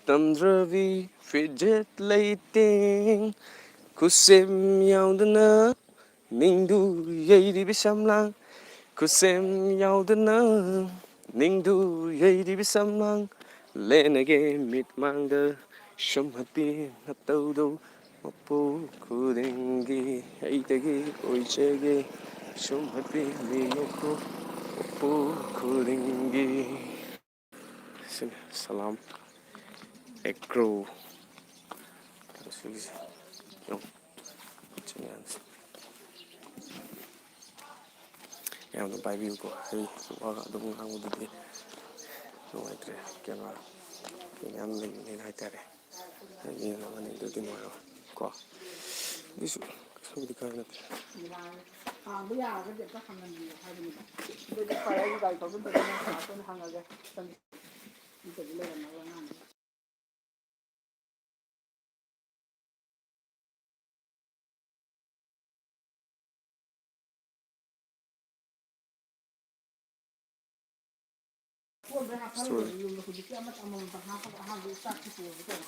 ꯇꯝꯗ꯭ꯔꯕꯤ ꯐꯤꯖꯦꯠ ꯂꯩꯇꯦꯡ, ꯈꯨꯠꯁꯦꯝ ꯌꯥꯎꯗꯅ ꯅꯤꯡꯗꯨ ꯌꯩꯔꯤꯕꯤ ꯁꯝꯂꯥꯡ, ꯈꯨꯠꯁꯦꯝ ꯌꯥꯎꯗꯅ ꯅꯤꯡꯗꯨ ꯌꯩꯔꯤꯕꯤ ꯁꯝꯂꯥꯡ, ꯂꯦꯟꯅꯒꯦ ꯃꯤꯠꯃꯥꯡꯗ ꯁꯨꯝ ꯍꯛꯇꯤ ꯅꯇꯧꯗꯧ, ꯃꯄꯣꯛ ꯈꯨꯗꯤꯡꯒꯤ ꯑꯩꯗꯒꯤ ꯑꯣꯏꯖꯒꯦ꯫ ꯁꯨꯝꯍꯠꯄꯤꯅꯤ ꯎꯈ꯭ꯔꯨ ꯎꯈ꯭ꯔꯨꯜ ꯈꯨꯗꯤꯡꯒꯤ꯫ ꯁꯤꯅꯤ ꯁꯂꯥꯝ ꯑꯦꯒ꯭ꯔꯣ꯫ ꯁꯤꯒꯤꯁꯦ ꯌꯦꯡꯉꯨ꯫ ꯁꯤ ꯃꯌꯥꯝꯁꯦ꯫ ꯌꯥꯝꯅ ꯄꯥꯏꯕꯤꯌꯨꯀꯣ꯫ ꯑꯩ ꯋꯥꯒ ꯑꯗꯨꯝ ꯉꯥꯡꯕꯗꯨꯗꯤ ꯅꯨꯡꯉꯥꯏꯇ꯭ꯔꯦ꯫ ꯀꯦꯃꯦꯔꯥ ꯃꯌꯥꯝ ꯂꯩꯕꯅꯤꯅ ꯍꯥꯏꯇꯥꯔꯦ꯫ ꯌꯦꯡꯅꯕꯅꯤ ꯑꯗꯨꯗꯤ ꯅꯨꯡꯉꯥꯏꯔꯣꯏ ꯀꯣ꯫ ꯑꯗꯨꯏꯁꯨ ꯀꯩꯁꯨꯕꯨꯗꯤ ꯀꯥꯏꯕ ꯅꯠꯇꯦ꯫ ꯍꯥꯡꯕ ꯌꯥꯔꯒꯗꯤ ꯑꯝꯇ ꯍꯪꯍꯟꯕꯤꯌꯨ ꯍꯥꯏꯕꯅꯤꯗ꯫ ꯑꯗꯨꯗꯤ ꯐꯔꯦ, ꯑꯩ ꯒꯥꯔꯤ ꯊꯧꯖꯤꯟꯕꯗ ꯅꯪ ꯀꯅꯥꯇꯣꯟ ꯍꯪꯉꯒꯦ꯫ ꯅꯠꯇ꯭ꯔꯗꯤ ꯂꯩꯔꯝꯃꯔꯣꯏ ꯑꯉꯥꯡꯗꯣ꯫ ꯁ꯭ꯇꯣꯔ꯫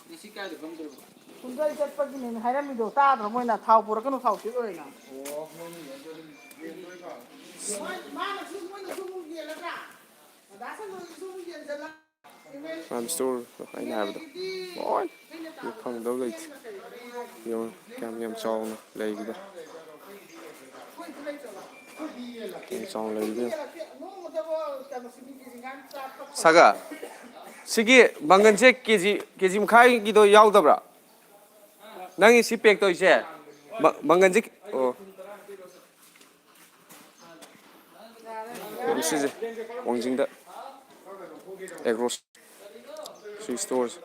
ꯉꯁꯤ ꯀꯥꯏꯗ ꯐꯝꯗꯣꯏꯕ? ꯀꯨꯝꯗꯩ ꯆꯠꯄꯒꯤꯅꯦꯅ ꯍꯥꯏꯔꯝꯃꯤꯗꯣ ꯇꯥꯗ꯭ꯔꯣ? ꯃꯣꯏꯅ ꯊꯥꯎ ꯄꯨꯔꯛꯀꯅꯨ, ꯊꯥꯎ ꯄꯤꯔꯛꯑꯣꯏꯅ꯫ ꯃꯥꯅꯁꯨ, ꯃꯣꯏꯅꯁꯨ ꯑꯃꯨꯛ ꯌꯦꯜꯂꯒ, ꯑꯣꯖꯥ ꯁꯟꯗꯣꯏꯒꯤꯁꯨ ꯑꯃꯨꯛ ꯌꯦꯟꯖꯜꯂ꯫ ꯃꯥꯅ ꯁ꯭ꯇꯣꯔ ꯑꯩꯅ ꯍꯥꯏꯕꯗꯣ ꯂꯣꯏ ꯐꯪꯗꯕ ꯂꯩꯇꯦ꯫ ꯌꯦꯡꯉꯨ ꯀꯌꯥꯝ ꯌꯥꯝ ꯆꯥꯎꯅ ꯂꯩꯔꯤꯗꯣ꯫ ꯌꯥꯝ ꯆꯥꯎꯅ ꯂꯩꯔꯤꯗꯣ ꯌꯦꯡꯉꯨ꯫ ꯁꯥꯒ, ꯁꯤꯒꯤ ꯃꯪꯒꯟꯁꯦ ꯀꯦ ꯖꯤ, ꯀꯦ ꯖꯤ ꯃꯈꯥꯏꯒꯤꯗꯣ ꯌꯥꯎꯗꯕ꯭ꯔꯥ? ꯅꯪꯒꯤ ꯁꯤ ꯄꯦꯛ ꯇꯧꯔꯤꯁꯦ ꯃ-, ꯃꯪꯒꯟꯁꯦ, ꯑꯣ꯫ ꯁꯤꯁꯦ ꯋꯥꯡꯖꯤꯡꯗ ꯑꯦꯒ꯭ꯔꯣ ꯁꯤ ꯁ꯭ꯇꯣꯔꯁꯦ꯫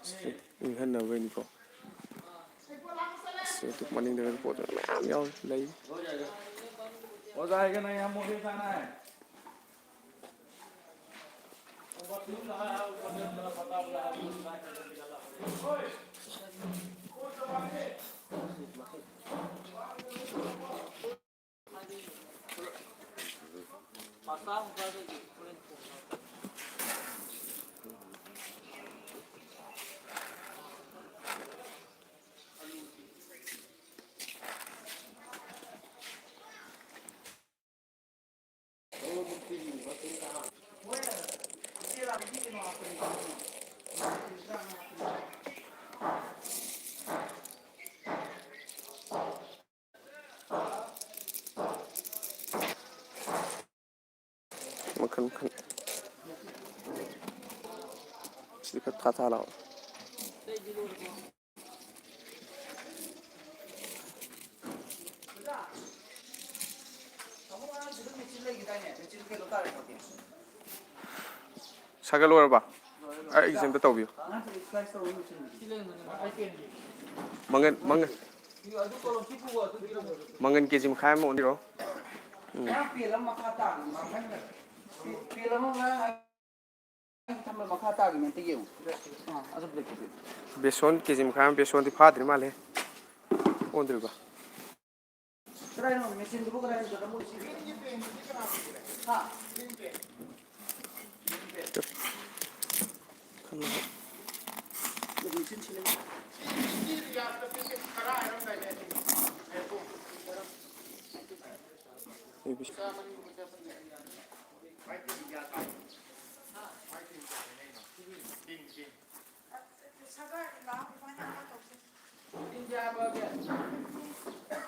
ꯁꯤ ꯏꯪꯍꯟꯅꯕꯩꯅꯤꯀꯣ꯫ ꯑꯁ, ꯑꯗꯨ ꯃꯅꯤꯡꯗꯒꯗꯤ ꯄꯣꯠ ꯃꯌꯥꯝ ꯌꯥꯎꯔꯤ, ꯂꯩ꯫ ꯑꯣꯖꯥ, ꯑꯩꯒ ꯅꯪ ꯌꯥꯝ ꯃꯣꯠꯂꯦ ꯆꯥꯅ ꯍꯥꯏ꯫ ꯁꯤꯗꯤ ꯈꯔ ꯊꯥ ꯊꯥ ꯂꯥꯎ꯫ ꯁꯥꯒꯠ ꯂꯣꯏꯔꯕ? ꯑꯩꯒꯤꯁꯦ ꯑꯝꯇ ꯇꯧꯕꯤꯌꯨ꯫ ꯃꯪꯒꯟ, ꯃꯪꯒꯟ, ꯃꯪꯒꯟ ꯀꯦ ꯖꯤ ꯃꯈꯥꯏ ꯑꯃ ꯑꯣꯟꯕꯤꯔꯣ꯫ ꯎꯝ꯫ ꯕꯦꯁꯣꯟ ꯀꯦ ꯖꯤ ꯃꯈꯥꯏ ꯑꯃ, ꯕꯦꯁꯣꯟꯗꯤ ꯐꯥꯗ꯭ꯔꯤ ꯃꯥꯜꯂꯦ꯫ ꯑꯣꯟꯗ꯭ꯔꯤꯕ? ꯀꯗꯥꯏꯅꯣ ꯃꯦꯆꯤꯟꯗꯨꯕꯨ ꯀꯗꯥꯏꯗ ꯃꯣꯏꯁꯤ? ꯍꯥ? ꯃꯦꯆꯤꯟ ꯁꯤꯜꯂꯤ꯫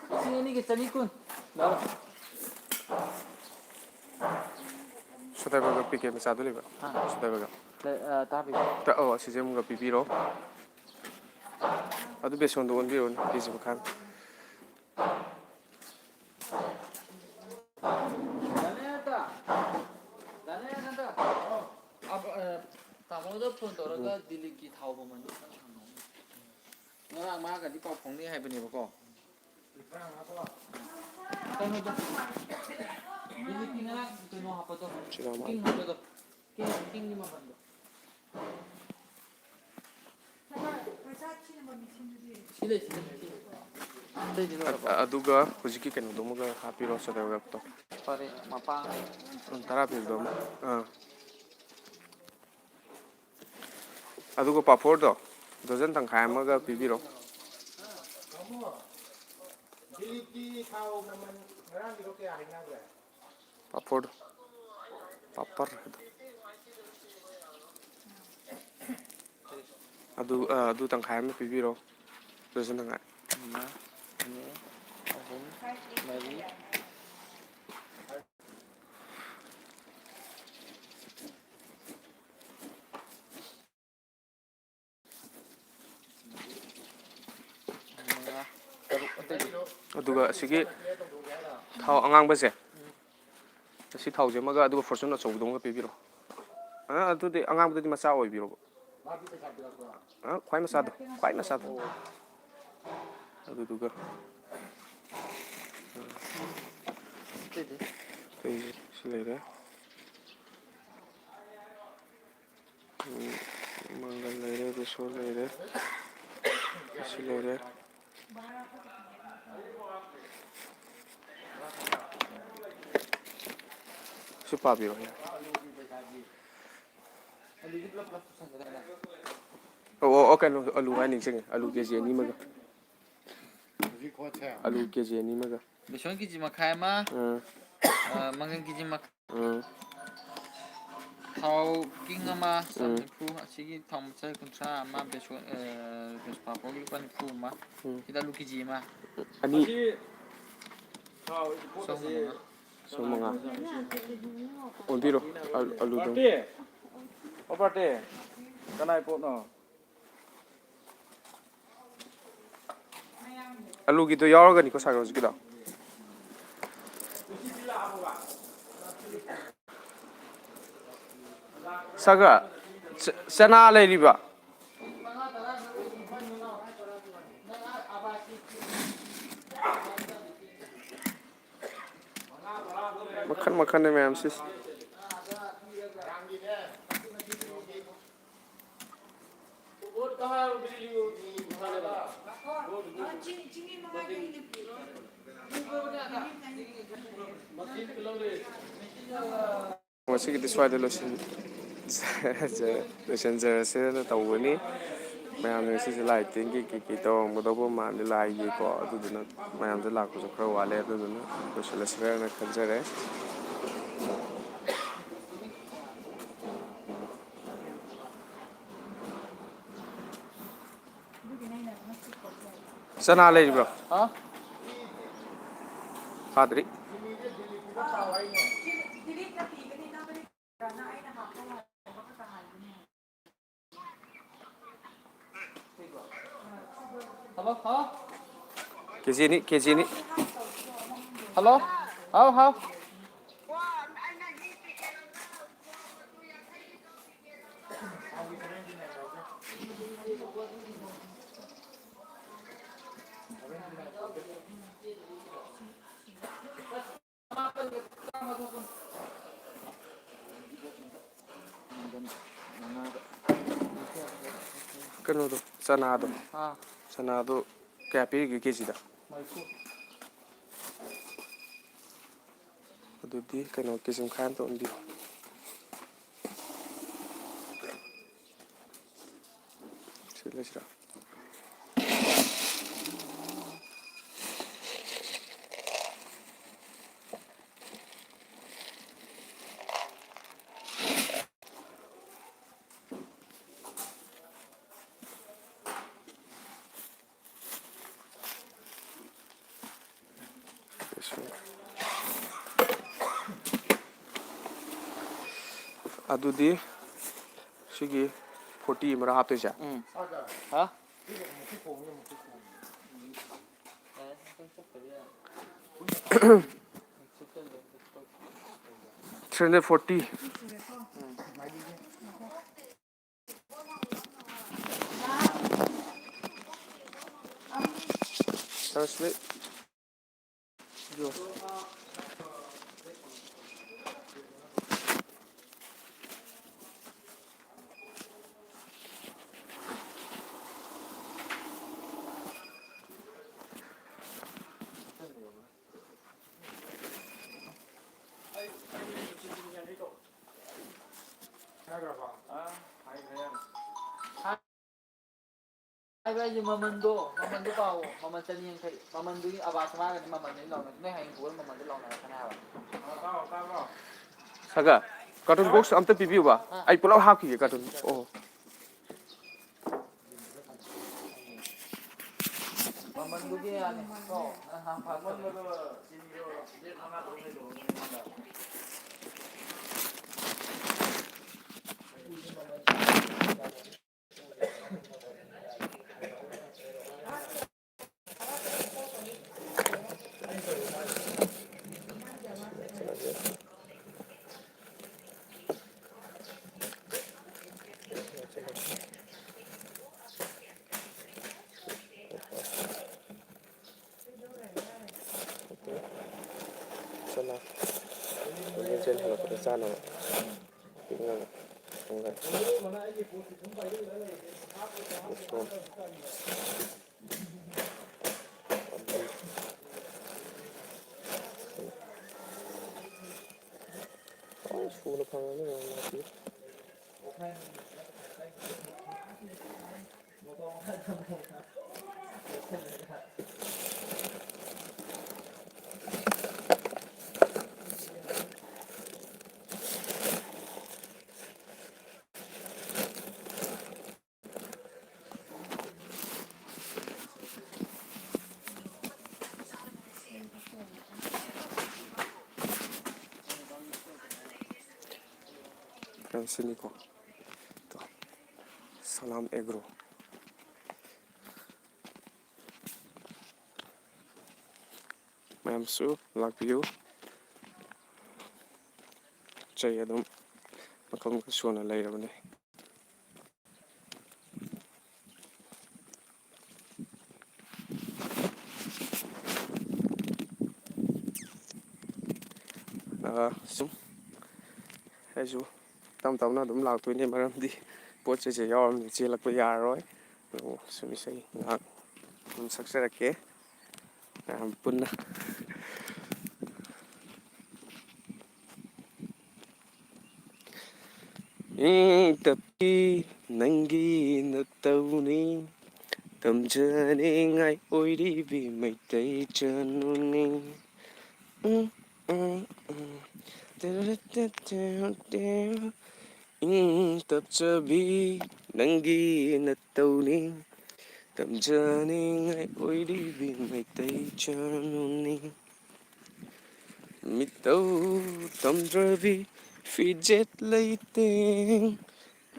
ꯂꯤꯁꯤꯡ ꯑꯅꯤꯒ ꯆꯅꯤ ꯀꯨꯟ꯫ ꯁꯣꯗꯥ ꯕꯥꯏꯒꯞ ꯄꯤꯀꯦꯠ ꯃꯆꯥꯗꯨ ꯂꯩꯕ꯭ꯔꯥ? ꯍꯥ? ꯁꯣꯗꯥ ꯕꯥꯏꯒꯞ꯫ ꯂꯩ, ꯑ, ꯇꯔꯥ ꯄꯤꯕ꯫ ꯇ-, ꯑꯧ, ꯑꯁꯤꯁꯦ ꯑꯃꯒ ꯄꯤꯕꯤꯔꯣ꯫ ꯑꯗꯨ ꯕꯦꯁꯣꯟꯗꯣ ꯑꯣꯟꯕꯤꯔꯣꯅꯦ, ꯀꯦ ꯖꯤ ꯃꯈꯥꯏ ꯑꯃ꯫ ꯗꯥꯅꯦ ꯑꯗ꯫ ꯗꯥꯅꯦ ꯑꯗ꯫ ꯑ, ꯑ, ꯇꯥꯃꯣꯗ ꯐꯣꯟ ꯇꯧꯔꯒ ꯎꯝ꯫ ꯗꯤꯂꯤꯠꯀꯤ ꯊꯥꯎ ꯃꯃꯜꯗꯣ ꯈꯤꯇꯪ ꯍꯪꯉꯣ꯫ ꯉꯔꯥꯡ ꯃꯥꯒꯗꯤ ꯄꯥꯎ ꯐꯥꯎꯅꯩ ꯍꯥꯏꯕꯅꯦꯕꯀꯣ꯫ ꯀꯩꯅꯣꯗꯣ꯫ ꯗꯤꯂꯤꯠꯀꯤ ꯉꯔꯥꯡ ꯀꯩꯅꯣ ꯍꯥꯞꯄꯗꯣ꯫ ꯆꯤꯔꯥꯃꯥꯟ꯫ ꯀꯤꯡ ꯍꯥꯞꯄꯗꯣ꯫ ꯀꯤꯡ, ꯀꯤꯡꯒꯤ ꯃꯃꯜꯗꯣ꯫ ꯁꯤ ꯂꯩ, ꯁꯤ ꯂꯩ, ꯁꯤ ꯂꯩ꯫ ꯑꯇꯩꯗꯤ ꯂꯣꯏꯔꯕꯣ? ꯑ-, ꯑꯗꯨꯒ ꯍꯧꯖꯤꯛꯀꯤ ꯀꯩꯅꯣꯗꯨꯃꯒ ꯍꯥꯞꯄꯤꯔꯣ, ꯁꯣꯗꯥ ꯕꯥꯏꯒꯞꯇꯣ꯫ ꯐꯔꯦ, ꯃꯄꯥꯡ꯫ ꯎꯝ, ꯇꯔꯥ ꯄꯤꯕꯗꯣ ꯑꯃ꯫ ꯑꯥ꯫ ꯑꯗꯨꯒ ꯄꯥꯐꯣꯔꯗꯣ ꯗꯔꯖꯟ ꯇꯪꯈꯥꯏ ꯑꯃꯒ ꯄꯤꯕꯤꯔꯣ꯫ ꯗꯤꯂꯤꯠꯀꯤ ꯊꯥꯎ ꯃꯃꯜ ꯉꯔꯥꯡꯒꯤꯗꯣ ꯀꯌꯥ ꯍꯥꯏꯅꯈ꯭ꯔꯦ? ꯄꯥꯐꯣꯔꯗꯣ꯫ ꯄꯥꯄꯔ ꯍꯥꯏꯗꯣ꯫ ꯑꯗꯨ, ꯑ, ꯑꯗꯨ ꯇꯪꯈꯥꯏ ꯑꯃ ꯄꯤꯕꯤꯔꯣ꯫ ꯗꯔꯖꯟ ꯇꯪꯈꯥꯏ꯫ ꯑꯃ, ꯑꯅꯤ, ꯑꯍꯨꯝ, ꯃꯔꯤ꯫ ꯃꯔꯤ꯫ ꯑꯗꯨꯒ ꯑꯁꯤꯒꯤ ꯊꯥꯎ ꯑꯉꯥꯡꯕꯁꯦ, ꯑꯁꯤ ꯊꯥꯎꯁꯦ ꯑꯃꯒ, ꯑꯗꯨꯒ ꯐꯣꯔꯆꯨꯟ ꯑꯆꯧꯕꯗꯣ ꯑꯃꯒ ꯄꯤꯕꯤꯔꯣ꯫ ꯑ, ꯑꯗꯨꯗꯤ ꯑꯉꯥꯡꯕꯗꯨꯗꯤ ꯃꯆꯥ ꯑꯣꯏꯕꯤꯔꯣꯕ꯫ ꯑ, ꯈ꯭ꯋꯥꯏ ꯃꯆꯥꯗꯣ, ꯈ꯭ꯋꯥꯏ ꯃꯆꯥꯗꯣ꯫ ꯑꯗꯨꯗꯨꯒ, ꯑꯇꯩꯁꯦ ꯁꯤ ꯂꯩꯔꯦ꯫ ꯎꯝ, ꯃꯪꯒꯜ ꯂꯩꯔꯦ, ꯕꯦꯁꯣꯟ ꯂꯩꯔꯦ, ꯑꯁꯤ ꯂꯩꯔꯦ꯫ ꯁꯤ ꯄꯥꯕꯤꯔꯣ꯫ ꯑꯣ, ꯑꯣ, ꯑꯣ, ꯀꯩꯅꯣ, ꯑꯂꯨ ꯍꯥꯏ ꯅꯤꯡꯁꯤꯡꯉꯦ꯫ ꯑꯂꯨ ꯀꯦ ꯖꯤ ꯑꯅꯤ ꯑꯃꯒ꯫ ꯑꯂꯨ ꯀꯦ ꯖꯤ ꯑꯅꯤ ꯑꯃꯒ꯫ ꯕꯦꯁꯣꯟ ꯀꯦ ꯖꯤ ꯃꯈꯥꯏ ꯑꯃ, ꯎꯝ꯫ ꯑ, ꯃꯪꯒꯟ ꯀꯦ ꯖꯤ ꯃꯈꯥꯏ꯫ ꯎꯝ꯫ ꯊꯥꯎ ꯀꯤꯡ ꯑꯃ, ꯆꯥꯝ ꯎꯝ꯫ ꯅꯤꯐꯨ, ꯑꯁꯤꯒꯤ ꯊꯥꯎ ꯃꯆꯥ ꯀꯨꯟꯊ꯭ꯔꯥ ꯑꯃ, ꯕꯦꯁꯣꯟ, ꯑ, ꯕꯦꯁꯣꯟ ꯄꯥꯄꯣꯔꯒꯤ ꯂꯨꯄꯥ ꯅꯤꯐꯨ ꯑꯃ, ꯎꯝ꯫ ꯁꯤꯗ ꯑꯂꯨ ꯀꯦ ꯖꯤ ꯑꯃ꯫ ꯑꯅꯤ꯫ ꯆꯍꯨꯝ ꯃꯉꯥ꯫ ꯆꯍꯨꯝ ꯃꯉꯥ꯫ ꯑꯣꯟꯕꯤꯔꯣ, ꯑꯂꯨ, ꯑꯂꯨꯗꯣ꯫ ꯄꯥꯔꯇꯤ! ꯑꯣ, ꯄꯥꯔꯇꯤ! ꯀꯅꯥꯏ ꯄꯣꯠꯅꯣ? ꯑꯂꯨꯒꯤꯗꯣ ꯌꯥꯎꯔꯒꯅꯤꯀꯣ, ꯁꯥꯔ, ꯍꯧꯖꯤꯛꯀꯤꯗꯣ꯫ ꯁꯥꯔ, ꯆ-, ꯆꯅꯥ ꯂꯩꯔꯤꯕ? ꯃꯈꯟ ꯃꯈꯟꯅꯦ ꯃꯌꯥꯝꯁꯤ꯫ ꯉꯁꯤꯒꯤꯗꯤ ꯁ꯭ꯋꯥꯏꯗ ꯂꯣꯏꯁꯤꯟ-, ꯂꯣꯏꯁꯤꯟꯖꯔꯁꯦꯅ ꯇꯧꯕꯅꯤ꯫ ꯃꯌꯥꯝꯅ ꯉꯁꯤꯁꯦ ꯂꯥꯏ ꯇꯤꯟꯒꯤ ꯀꯩ ꯀꯩ ꯇꯧꯔꯝꯒꯗꯧꯕ ꯃꯥꯜꯂꯤ, ꯂꯥꯏꯒꯤꯀꯣ, ꯑꯗꯨꯗꯨꯅ ꯃꯌꯥꯝꯁꯦ ꯂꯥꯛꯄꯁꯨ ꯈꯔ ꯋꯥꯠꯂꯦ, ꯑꯗꯨꯗꯨꯅ ꯂꯣꯏꯁꯤꯜꯂꯁꯤꯔꯅ ꯈꯟꯖꯔꯦ꯫ ꯆꯅꯥ ꯂꯩꯔꯤꯕ꯭ꯔꯣ? ꯍꯥ? ꯐꯥꯗ꯭ꯔꯤ꯫ ꯊꯕꯛ ꯐ-, ꯀꯦ ꯖꯤ ꯑꯅꯤ, ꯀꯦ ꯖꯤ ꯑꯅꯤ꯫ ꯍꯜꯂꯣ꯫ ꯍꯥꯎ, ꯍꯥꯎ꯫ ꯀꯩꯅꯣꯗꯣ, ꯆꯅꯥꯗꯣ꯫ ꯑꯥ꯫ ꯆꯅꯥꯗꯣ ꯀꯌꯥ ꯄꯤꯔꯤꯒꯦ ꯀꯦꯖꯤꯗ? ꯃꯔꯤꯐꯨ꯫ ꯑꯗꯨꯗꯤ ꯀꯩꯅꯣ, ꯀꯦꯖꯤ ꯃꯈꯥꯏ ꯑꯝꯇ ꯑꯣꯟꯕꯤꯔꯣ꯫ ꯁꯤ ꯂꯩꯁꯤꯔꯥ? ꯑꯗꯨꯗꯤ ꯁꯤꯒꯤ ꯐꯣꯔꯇꯤ ꯑꯃꯔ ꯍꯥꯞꯇꯣꯏꯁꯦ? ꯎꯝ꯫ ꯍꯥ? Three hundred forty. Translate. ꯍꯥꯏꯕ ꯑꯩꯁꯦ ꯃꯃꯟꯗꯣ, ꯃꯃꯟꯗꯣ ꯄꯥꯎꯑꯣ, ꯃꯃꯜ ꯆꯅꯤ ꯌꯥꯡꯈꯩ꯫ ꯃꯃꯟꯗꯨꯒꯤ ꯑꯕꯥꯁ ꯃꯥꯒꯗꯤ ꯃꯃꯜꯗꯨꯗꯤ ꯂꯥꯎꯅ-, ꯅꯣꯏ ꯍꯌꯦꯡ ꯄꯨꯔ ꯃꯃꯜꯗꯣ ꯂꯥꯎꯅꯔꯛꯀꯅꯤ ꯍꯥꯏꯕ꯫ ꯁꯥꯒ, carton box ꯑꯝꯇ ꯄꯤꯕꯤꯌꯨꯕ꯫ ꯑꯥ꯫ ꯑꯩ ꯄꯨꯂꯞ ꯍꯥꯞꯈꯤꯒꯦ carton꯫ ꯑꯣ꯫ ꯃꯃꯟꯗꯨꯒꯤ ꯌꯥꯅꯤ꯫ ꯀꯣ, ꯅꯪ ꯍꯥꯞ ꯍꯥꯞ ꯂꯥꯛ꯫ ꯂꯝꯖꯦꯟ ꯆꯦꯟ ꯍꯜꯂꯛꯄꯗ ꯆꯥꯅꯕ ꯄꯤꯛꯅꯕ ꯊꯝꯒꯅꯤ꯫ ꯃꯨꯁꯔꯨꯝ꯫ ꯂꯣꯏ ꯁꯨꯅ ꯐꯪꯉꯅꯤ ꯃꯌꯥꯝ ꯅꯥꯄꯤ꯫ ꯌꯥꯝ ꯁꯤꯅꯤꯀꯣ꯫ ꯇꯣ, ꯁꯂꯥꯝ ꯑꯦꯒ꯭ꯔꯣ꯫ ꯃꯌꯥꯝꯁꯨ ꯂꯥꯛꯄꯤꯌꯨ꯫ ꯄꯣꯠ ꯆꯩ ꯑꯗꯨꯝ ꯃꯈꯜ ꯃꯈꯜ ꯁꯨꯅ ꯂꯩꯔꯕꯅꯦ꯫ ꯑꯥ, ꯁꯨꯝ ꯑꯩꯁꯨ ꯇꯞ ꯇꯞꯅ ꯑꯗꯨꯝ ꯂꯥꯛꯇꯣꯏꯅꯦ, ꯃꯔꯝꯗꯤ ꯄꯣꯠ ꯆꯩꯁꯦ ꯌꯥꯎꯔꯝꯗ꯭ꯔꯗꯤ ꯆꯦꯜꯂꯛꯄ ꯌꯥꯔꯔꯣꯏ꯫ ꯑꯗꯨꯕꯨ ꯁꯨꯝ ꯏꯁꯩ ꯉꯥꯏꯍꯥꯛ ꯑꯗꯨꯝ ꯁꯛꯆꯔꯛꯀꯦ ꯃꯌꯥꯝ ꯄꯨꯟꯅ꯫ ꯏꯪ ꯇꯞꯄꯤ ꯅꯪꯒꯤ ꯅꯇꯧꯅꯤ, ꯇꯝꯖꯅꯤꯡꯉꯥꯏ ꯑꯣꯏꯔꯤꯕꯤ ꯃꯩꯇꯩ ꯆꯅꯨꯅꯤ꯫ ꯎꯝ, ꯎꯝ, ꯎꯝ꯫ ꯏꯪ ꯇꯞꯆꯕꯤ ꯅꯪꯒꯤ ꯅꯇꯧꯅꯤ, ꯇꯝꯖꯅꯤꯡꯉꯥꯏ ꯑꯣꯏꯔꯤꯕꯤ ꯃꯩꯇꯩ ꯆꯅꯨꯅꯤ꯫ ꯃꯤꯇꯧ ꯇꯝꯗ꯭ꯔꯕꯤ ꯐꯤꯖꯦꯠ ꯂꯩꯇꯦꯡ,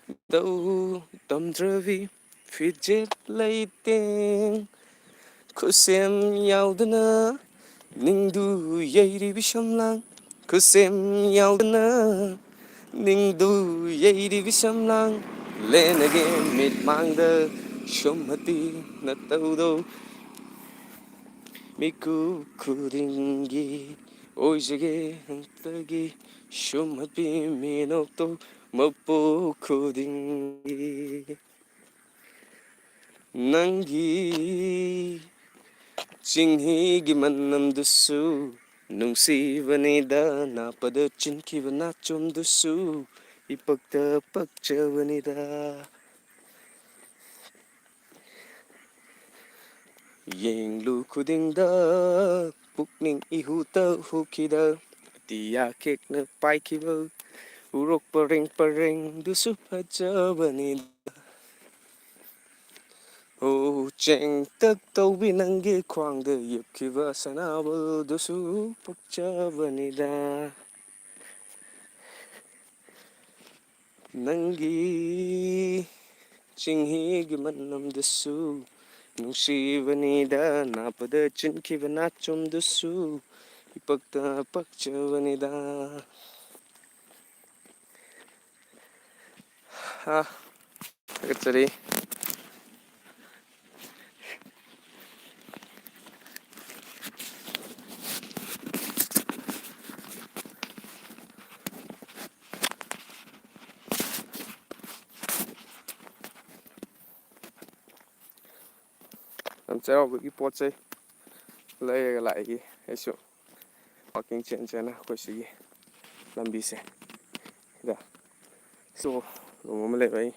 ꯃꯤꯇꯧ ꯇꯝꯗ꯭ꯔꯕꯤ ꯐꯤꯖꯦꯠ ꯂꯩꯇꯦꯡ, ꯈꯨꯠꯁꯦꯝ ꯌꯥꯎꯗꯅ ꯅꯤꯡꯗꯨ ꯌꯩꯔꯤꯕꯤ ꯁꯝꯂꯥꯡ, ꯈꯨꯠꯁꯦꯝ ꯌꯥꯎꯗꯅ ꯅꯤꯡꯗꯨ ꯌꯩꯔꯤꯕꯤ ꯁꯝꯂꯥꯡ, ꯂꯦꯅꯒꯦ ꯃꯤꯠꯃꯥꯡꯗ ꯁꯨꯝꯍꯠꯄꯤ ꯅꯇꯧꯗꯣ꯫ ꯃꯤꯀꯨꯞ ꯈꯨꯗꯤꯡꯒꯤ ꯑꯣꯏꯖꯒꯦ ꯑꯝꯇꯒꯤ ꯁꯨꯝꯍꯠꯄꯤ ꯃꯤꯅꯣꯛꯇꯣ ꯃꯄꯣꯛ ꯈꯨꯗꯤꯡꯒꯤ꯫ ꯅꯪꯒꯤ ꯆꯤꯡꯍꯤꯒꯤ ꯃꯅꯝꯗꯨꯁꯨ ꯅꯨꯡꯁꯤꯕꯅꯤꯗ, ꯅꯥꯞꯄꯗ ꯆꯤꯟꯈꯤꯕ ꯅꯥꯆꯣꯝꯗꯨꯁꯨ ꯏꯄꯛꯇ ꯄꯛꯆꯕꯅꯤꯗ꯫ ꯌꯦꯡꯂꯨ ꯈꯨꯗꯤꯡꯗ ꯄꯨꯛꯅꯤꯡ ꯏꯍꯨ ꯇꯍꯨꯈꯤꯗ, ꯑꯇꯤꯌꯥ ꯈꯦꯛꯅ ꯄꯥꯏꯈꯤꯕ ꯎꯔꯣꯛ ꯄꯔꯦꯡ ꯄꯔꯦꯡꯗꯨꯁꯨ ꯐꯖꯕꯅꯤꯗ꯫ ꯑꯣ ꯆꯦꯡꯇꯛ ꯇꯧꯕꯤ ꯅꯪꯒꯤ ꯈ꯭ꯋꯥꯡꯗ ꯌꯦꯞꯈꯤꯕ ꯁꯅꯥꯕꯨꯜꯗꯨꯁꯨ ꯄꯛꯆꯕꯅꯤꯗ꯫ ꯅꯪꯒꯤ ꯆꯤꯡꯍꯤꯒꯤ ꯃꯅꯝꯗꯨꯁꯨ ꯅꯨꯡꯁꯤꯕꯅꯤꯗ, ꯅꯥꯞꯄꯗ ꯆꯤꯟꯈꯤꯕ ꯅꯥꯆꯣꯝꯗꯨꯁꯨ ꯏꯄꯛꯇ ꯄꯛꯆꯕꯅꯤꯗ꯫ ꯍꯥ, ꯊꯥꯒꯠꯆꯔꯤ꯫ ꯂꯝ ꯆꯩꯔꯥꯎꯕꯒꯤ ꯄꯣꯠ ꯆꯩ ꯂꯩꯔꯒ ꯂꯥꯛꯏ ꯑꯩꯁꯨ꯫ ꯋꯥꯛꯀꯤꯡ ꯆꯦꯟ ꯆꯦꯟꯅ ꯑꯩꯈꯣꯏ ꯁꯤꯒꯤ ꯂꯝꯕꯤꯁꯦ ꯁꯤꯗ ꯁꯣ ꯔꯨꯝ ꯑꯃ ꯂꯩꯕ ꯑꯩ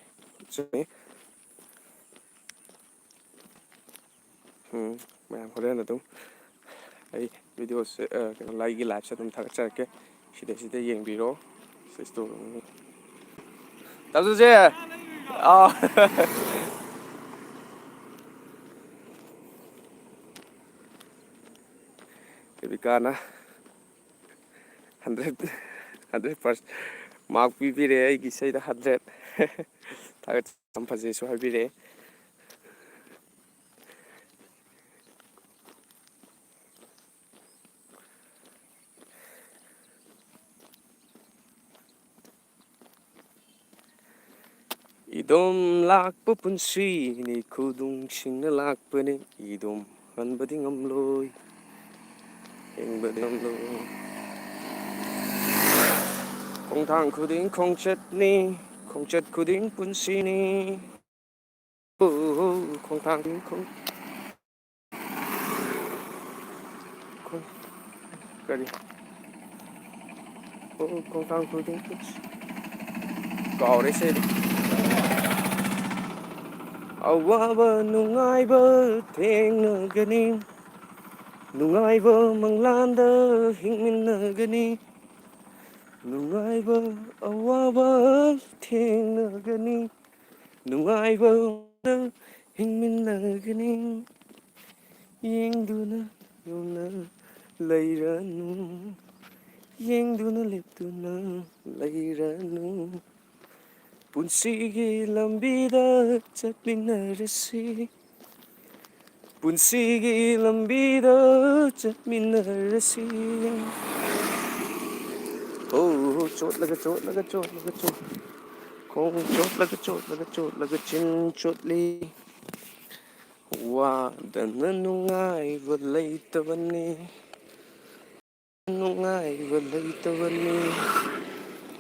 ꯆꯠꯅꯤ꯫ ꯎꯝ, ꯃꯌꯥꯝ ꯍꯣꯔꯦꯟ ꯑꯗꯨꯝ ꯑꯩ ꯚꯤꯗꯤꯑꯣꯁꯦ, ꯑ, ꯀꯩꯅꯣ, ꯑꯩꯒꯤ ꯂꯥꯏꯐꯁꯦ ꯑꯗꯨꯝ ꯊꯥꯒꯠꯆꯔꯛꯀꯦ꯫ ꯁꯤꯗꯩꯁꯤꯗ ꯌꯦꯡꯕꯤꯔꯣ꯫ ꯁꯤ ꯁ꯭ꯇꯣꯔ ꯔꯨꯝꯅꯤ꯫ ꯇꯥꯖꯨꯁꯦ! ꯑꯥ꯫ ꯗꯦꯕꯤꯀꯥꯅ ꯍꯟꯗ꯭ꯔꯦꯠ, ꯍꯟꯗ꯭ꯔꯦꯠ ꯄꯥꯔꯁꯦꯟ ꯃꯥꯔꯛ ꯄꯤꯕꯤꯔꯦ ꯑꯩꯒꯤ ꯏꯁꯩꯗ ꯍꯟꯗ꯭ꯔꯦꯠ꯫ ꯊꯥꯒꯠ-, ꯌꯥꯝ ꯐꯖꯩꯁꯨ ꯍꯥꯏꯕꯤꯔꯛꯑꯦ꯫ ꯏꯗꯣꯝ ꯂꯥꯛꯄ ꯄꯨꯟꯁꯤꯅꯤ, ꯈꯨꯗꯨꯡꯁꯤꯡꯅ ꯂꯥꯛꯄꯅꯤ, ꯏꯗꯣꯝ ꯍꯟꯕꯗꯤ ꯉꯝꯂꯣꯏ꯫ ꯌꯦꯡꯕꯗ ꯈꯣꯡꯊꯥꯡ ꯈꯨꯗꯤꯡ ꯈꯣꯡꯆꯠꯅꯤ, ꯈꯣꯡꯆꯠ ꯈꯨꯗꯤꯡ ꯄꯨꯟꯁꯤꯅꯤ꯫ ꯑꯣ, ꯈꯣꯡꯊꯥꯡ ꯈꯨꯗꯤꯡ ꯈꯣꯡ-, ꯈꯣꯡ-, ꯀꯔꯤ? ꯑꯣ, ꯈꯣꯡꯊꯥꯡ ꯈꯨꯗꯤꯡ ꯄꯨꯟꯁꯤ-, ꯀꯥꯎꯔꯦ ꯏꯁꯩꯗꯣ꯫ ꯑꯋꯥꯕ ꯅꯨꯡꯉꯥꯏꯕ ꯊꯦꯡꯅꯒꯅꯤ, ꯅꯨꯡꯉꯥꯏꯕ ꯃꯪꯂꯥꯟꯗ ꯍꯤꯡꯃꯤꯟꯅꯒꯅꯤ, ꯅꯨꯡꯉꯥꯏꯕ ꯑꯋꯥꯕ ꯊꯦꯡꯅꯒꯅꯤ, ꯅꯨꯡꯉꯥꯏꯕ ꯍꯤꯡꯃꯤꯟꯅꯒꯅꯤ꯫ ꯌꯦꯡꯗꯨꯅ ꯌꯣꯡꯅ ꯂꯩꯔꯅꯨ, ꯌꯦꯡꯗꯨꯅ ꯂꯦꯞꯇꯨꯅ ꯂꯩꯔꯅꯨ꯫ ꯄꯨꯟꯁꯤꯒꯤ ꯂꯝꯕꯤꯗ ꯆꯠꯃꯤꯟꯅꯔꯁꯤ, ꯄꯨꯟꯁꯤꯒꯤ ꯂꯝꯕꯤꯗ ꯆꯠꯃꯤꯟꯅꯔꯁꯤ꯫ ꯑꯣ, ꯆꯣꯠꯂꯒ, ꯆꯣꯠꯂꯒ, ꯆꯣꯠꯂꯒ, ꯆꯣꯠ-, ꯈꯣꯡ ꯆꯣꯠꯂꯒ, ꯆꯣꯠꯂꯒ, ꯆꯣꯠꯂꯒ ꯆꯤꯟ ꯆꯣꯠꯂꯤ꯫ ꯋꯥꯗꯅ ꯅꯨꯡꯉꯥꯏꯕ ꯂꯩꯇꯕꯅꯤ, ꯅꯨꯡꯉꯥꯏꯕ ꯂꯩꯇꯕꯅꯤ,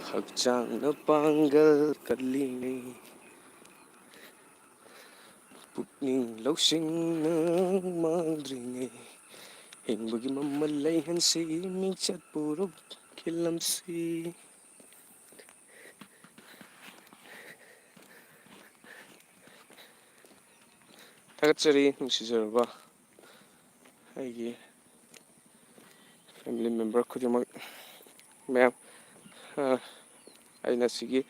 ꯍꯛꯆꯥꯡꯅ ꯄꯥꯡꯒꯜ ꯀꯜꯂꯤꯉꯩ, ꯄꯨꯛꯅꯤꯡ ꯂꯧꯁꯤꯡꯅ ꯃꯥꯡꯗ꯭ꯔꯤꯉꯩ, ꯍꯤꯡꯕꯒꯤ ꯃꯃꯜ ꯂꯩꯍꯟꯁꯤ, ꯃꯤꯡꯆꯠ ꯄꯨꯔꯣ ꯈꯤꯜꯂꯝꯁꯤ꯫ ꯊꯥꯒꯠꯆꯔꯤ, ꯅꯨꯡꯁꯤꯖꯔꯕ ꯑꯩꯒꯤ family member ꯈꯨꯗꯤꯡꯃꯛ꯫ ꯃꯌꯥꯝ, ꯑ, ꯑꯩꯅ ꯁꯤꯒꯤ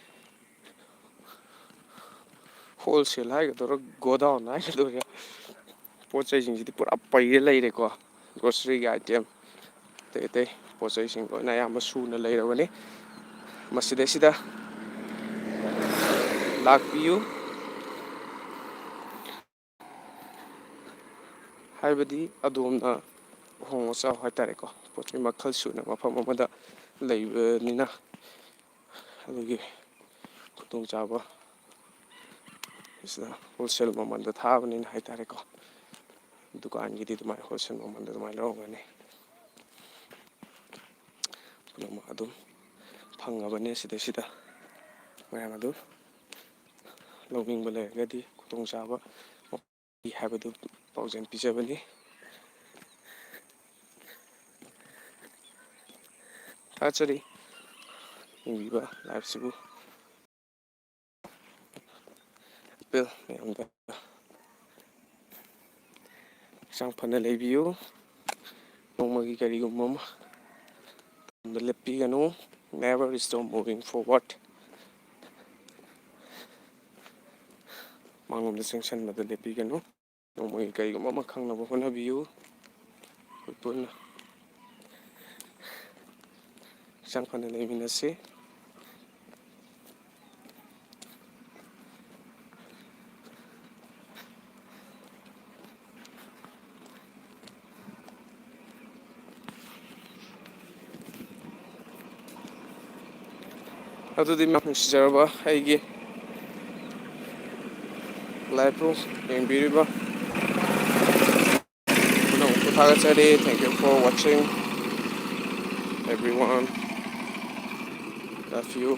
wholesale ꯍꯥꯏꯒꯗꯧꯔꯥ, godown ꯍꯥꯏꯒꯗꯧꯔꯥ, ꯄꯣꯠ ꯆꯩꯁꯤꯡꯁꯤꯗꯤ ꯄꯨꯔꯥ ꯄꯩꯔ ꯂꯩꯔꯦꯀꯣ꯫ Grocery ꯒꯤ item, ꯑꯇꯩ ꯑꯇꯩ ꯄꯣꯠ ꯆꯩꯁꯤꯡ ꯂꯣꯏꯅ ꯑꯌꯥꯝꯕ ꯁꯨꯅ ꯂꯩꯔꯕꯅꯤ꯫ ꯃꯁꯤꯗꯩꯁꯤꯗ ꯂꯥꯛꯄꯤꯌꯨ꯫ ꯍꯥꯏꯕꯗꯤ ꯑꯗꯣꯝꯅ ꯑꯍꯣꯡ ꯑꯆꯥꯎ ꯍꯥꯏꯇꯥꯔꯦꯀꯣ, ꯄꯣꯠ ꯆꯩ ꯃꯈꯜ ꯁꯨꯅ ꯃꯐꯝ ꯑꯃꯗ ꯂꯩꯕꯅꯤꯅ, ꯑꯗꯨꯒꯤ ꯈꯨꯗꯣꯡꯆꯥꯕ ꯁꯤꯗ wholesale ꯃꯃꯜꯗ ꯊꯥꯕꯅꯤꯅ ꯍꯥꯏꯇꯥꯔꯦꯀꯣ꯫ ꯗꯨꯀꯥꯟꯒꯤꯗꯤ ꯑꯗꯨꯃꯥꯏꯅ wholesale ꯃꯃꯜꯗ ꯑꯗꯨꯃꯥꯏꯅ ꯂꯧꯔꯝꯒꯅꯤ꯫ ꯑꯃ ꯑꯗꯨꯝ ꯐꯪꯉꯕꯅꯦ꯫ ꯁꯤꯗꯩꯁꯤꯗ ꯃꯌꯥꯝ ꯑꯗꯨ ꯂꯧꯅꯤꯡꯕ ꯂꯩꯔꯒꯗꯤ ꯈꯨꯗꯣꯡꯆꯥꯕ ꯍꯥꯏꯕꯗꯨ ꯄꯥꯎꯖꯦꯜ ꯄꯤꯖꯕꯅꯤ꯫ ꯊꯥꯒꯠꯆꯔꯤ ꯌꯦꯡꯕꯤꯕ live ꯁꯤꯕꯨ꯫ ꯑꯄꯤꯜ ꯃꯌꯥꯝꯗ ꯍꯛꯆꯥꯡ ꯐꯅ ꯂꯩꯕꯤꯌꯨ꯫ ꯅꯣꯡꯃꯒꯤ ꯀꯔꯤꯒꯨꯝꯕ ꯑꯃ ꯇꯧꯕꯗ ꯂꯦꯞꯄꯤꯒꯅꯨ꯫ Never stop moving forward. ꯃꯥꯡꯂꯣꯝꯗ ꯆꯪꯁꯤꯟꯕꯗ ꯂꯦꯞꯄꯤꯒꯅꯨ꯫ ꯅꯣꯡꯃꯒꯤ ꯀꯔꯤꯒꯨꯝꯕ ꯑꯃ ꯈꯪꯅꯕ ꯍꯣꯠꯅꯕꯤꯌꯨ꯫ ꯑꯩꯈꯣꯏ ꯄꯨꯟꯅ ꯍꯛꯆꯥꯡ ꯐꯅ ꯂꯩꯃꯤꯟꯅꯁꯤ꯫ ꯑꯗꯨꯗꯤ ꯃꯌꯥꯝ ꯅꯨꯡꯁꯤꯖꯔꯕ ꯑꯩꯒꯤ live ꯄꯨ ꯌꯦꯡꯕꯤꯔꯤꯕ ꯄꯨꯝꯅꯃꯛꯄꯨ ꯊꯥꯒꯠꯆꯔꯤ꯫ Thank you for watching everyone. Love you.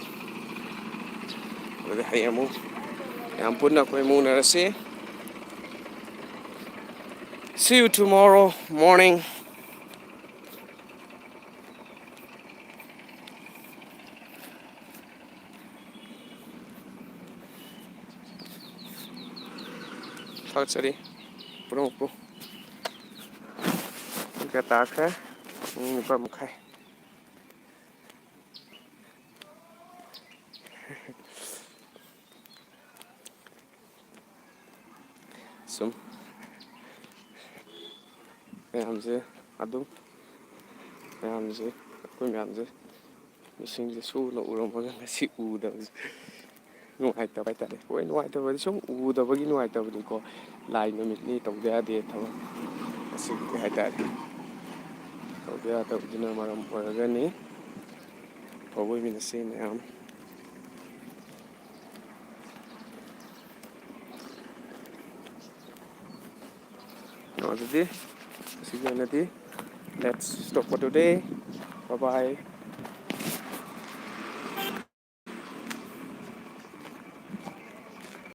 ꯑꯗꯨꯗꯤ ꯍꯌꯦꯡ ꯑꯃꯨꯛ ꯃꯌꯥꯝ ꯄꯨꯟꯅ ꯑꯩꯈꯣꯏ ꯑꯃꯨꯛ ꯎꯅꯔꯁꯤ꯫ See you tomorrow morning. ꯊꯥꯒꯠꯆꯔꯤ ꯄꯨꯝꯅꯃꯛꯄꯨ꯫ ꯄꯨꯡ ꯀꯌꯥ ꯇꯥꯈ꯭ꯔꯦ? ꯄꯨꯡ ꯅꯤꯄꯥꯟ ꯃꯈꯥꯏ꯫ ꯁꯨꯝ ꯃꯌꯥꯝꯁꯦ ꯑꯗꯨꯝ ꯃꯌꯥꯝꯁꯦ ꯑꯩꯈꯣꯏ ꯃꯌꯥꯝꯁꯦ ꯃꯤꯁꯤꯡꯁꯦ ꯁꯨꯅ ꯎꯔꯝꯃꯒ ꯉꯁꯤ ꯎꯗꯕꯁꯦ ꯅꯨꯡꯉꯥꯏꯇꯕ ꯍꯥꯏꯇꯥꯔꯦ꯫ ꯍꯣꯏ, ꯅꯨꯡꯉꯥꯏꯇꯕꯗꯤ ꯁꯨꯝ ꯎꯗꯕꯒꯤ ꯅꯨꯡꯉꯥꯏꯇꯕꯅꯤꯀꯣ꯫ ꯂꯥꯏ ꯅꯨꯃꯤꯠꯅꯤ, ꯇꯧꯗ ꯌꯥꯗꯦ ꯊꯕꯛ ꯑꯁꯤꯒꯤ ꯍꯥꯏꯇꯥꯔꯦ꯫ ꯇꯧꯗ ꯌꯥꯗꯕꯗꯨꯅ ꯃꯔꯝ ꯑꯣꯏꯔꯒꯅꯤ꯫ ꯑꯐꯕ ꯑꯣꯏꯃꯤꯟꯅꯁꯤ ꯃꯌꯥꯝ꯫ ꯑꯗꯨꯗꯤ ꯉꯁꯤꯒꯤ ꯑꯣꯏꯅꯗꯤ let's stop for today. Bye bye.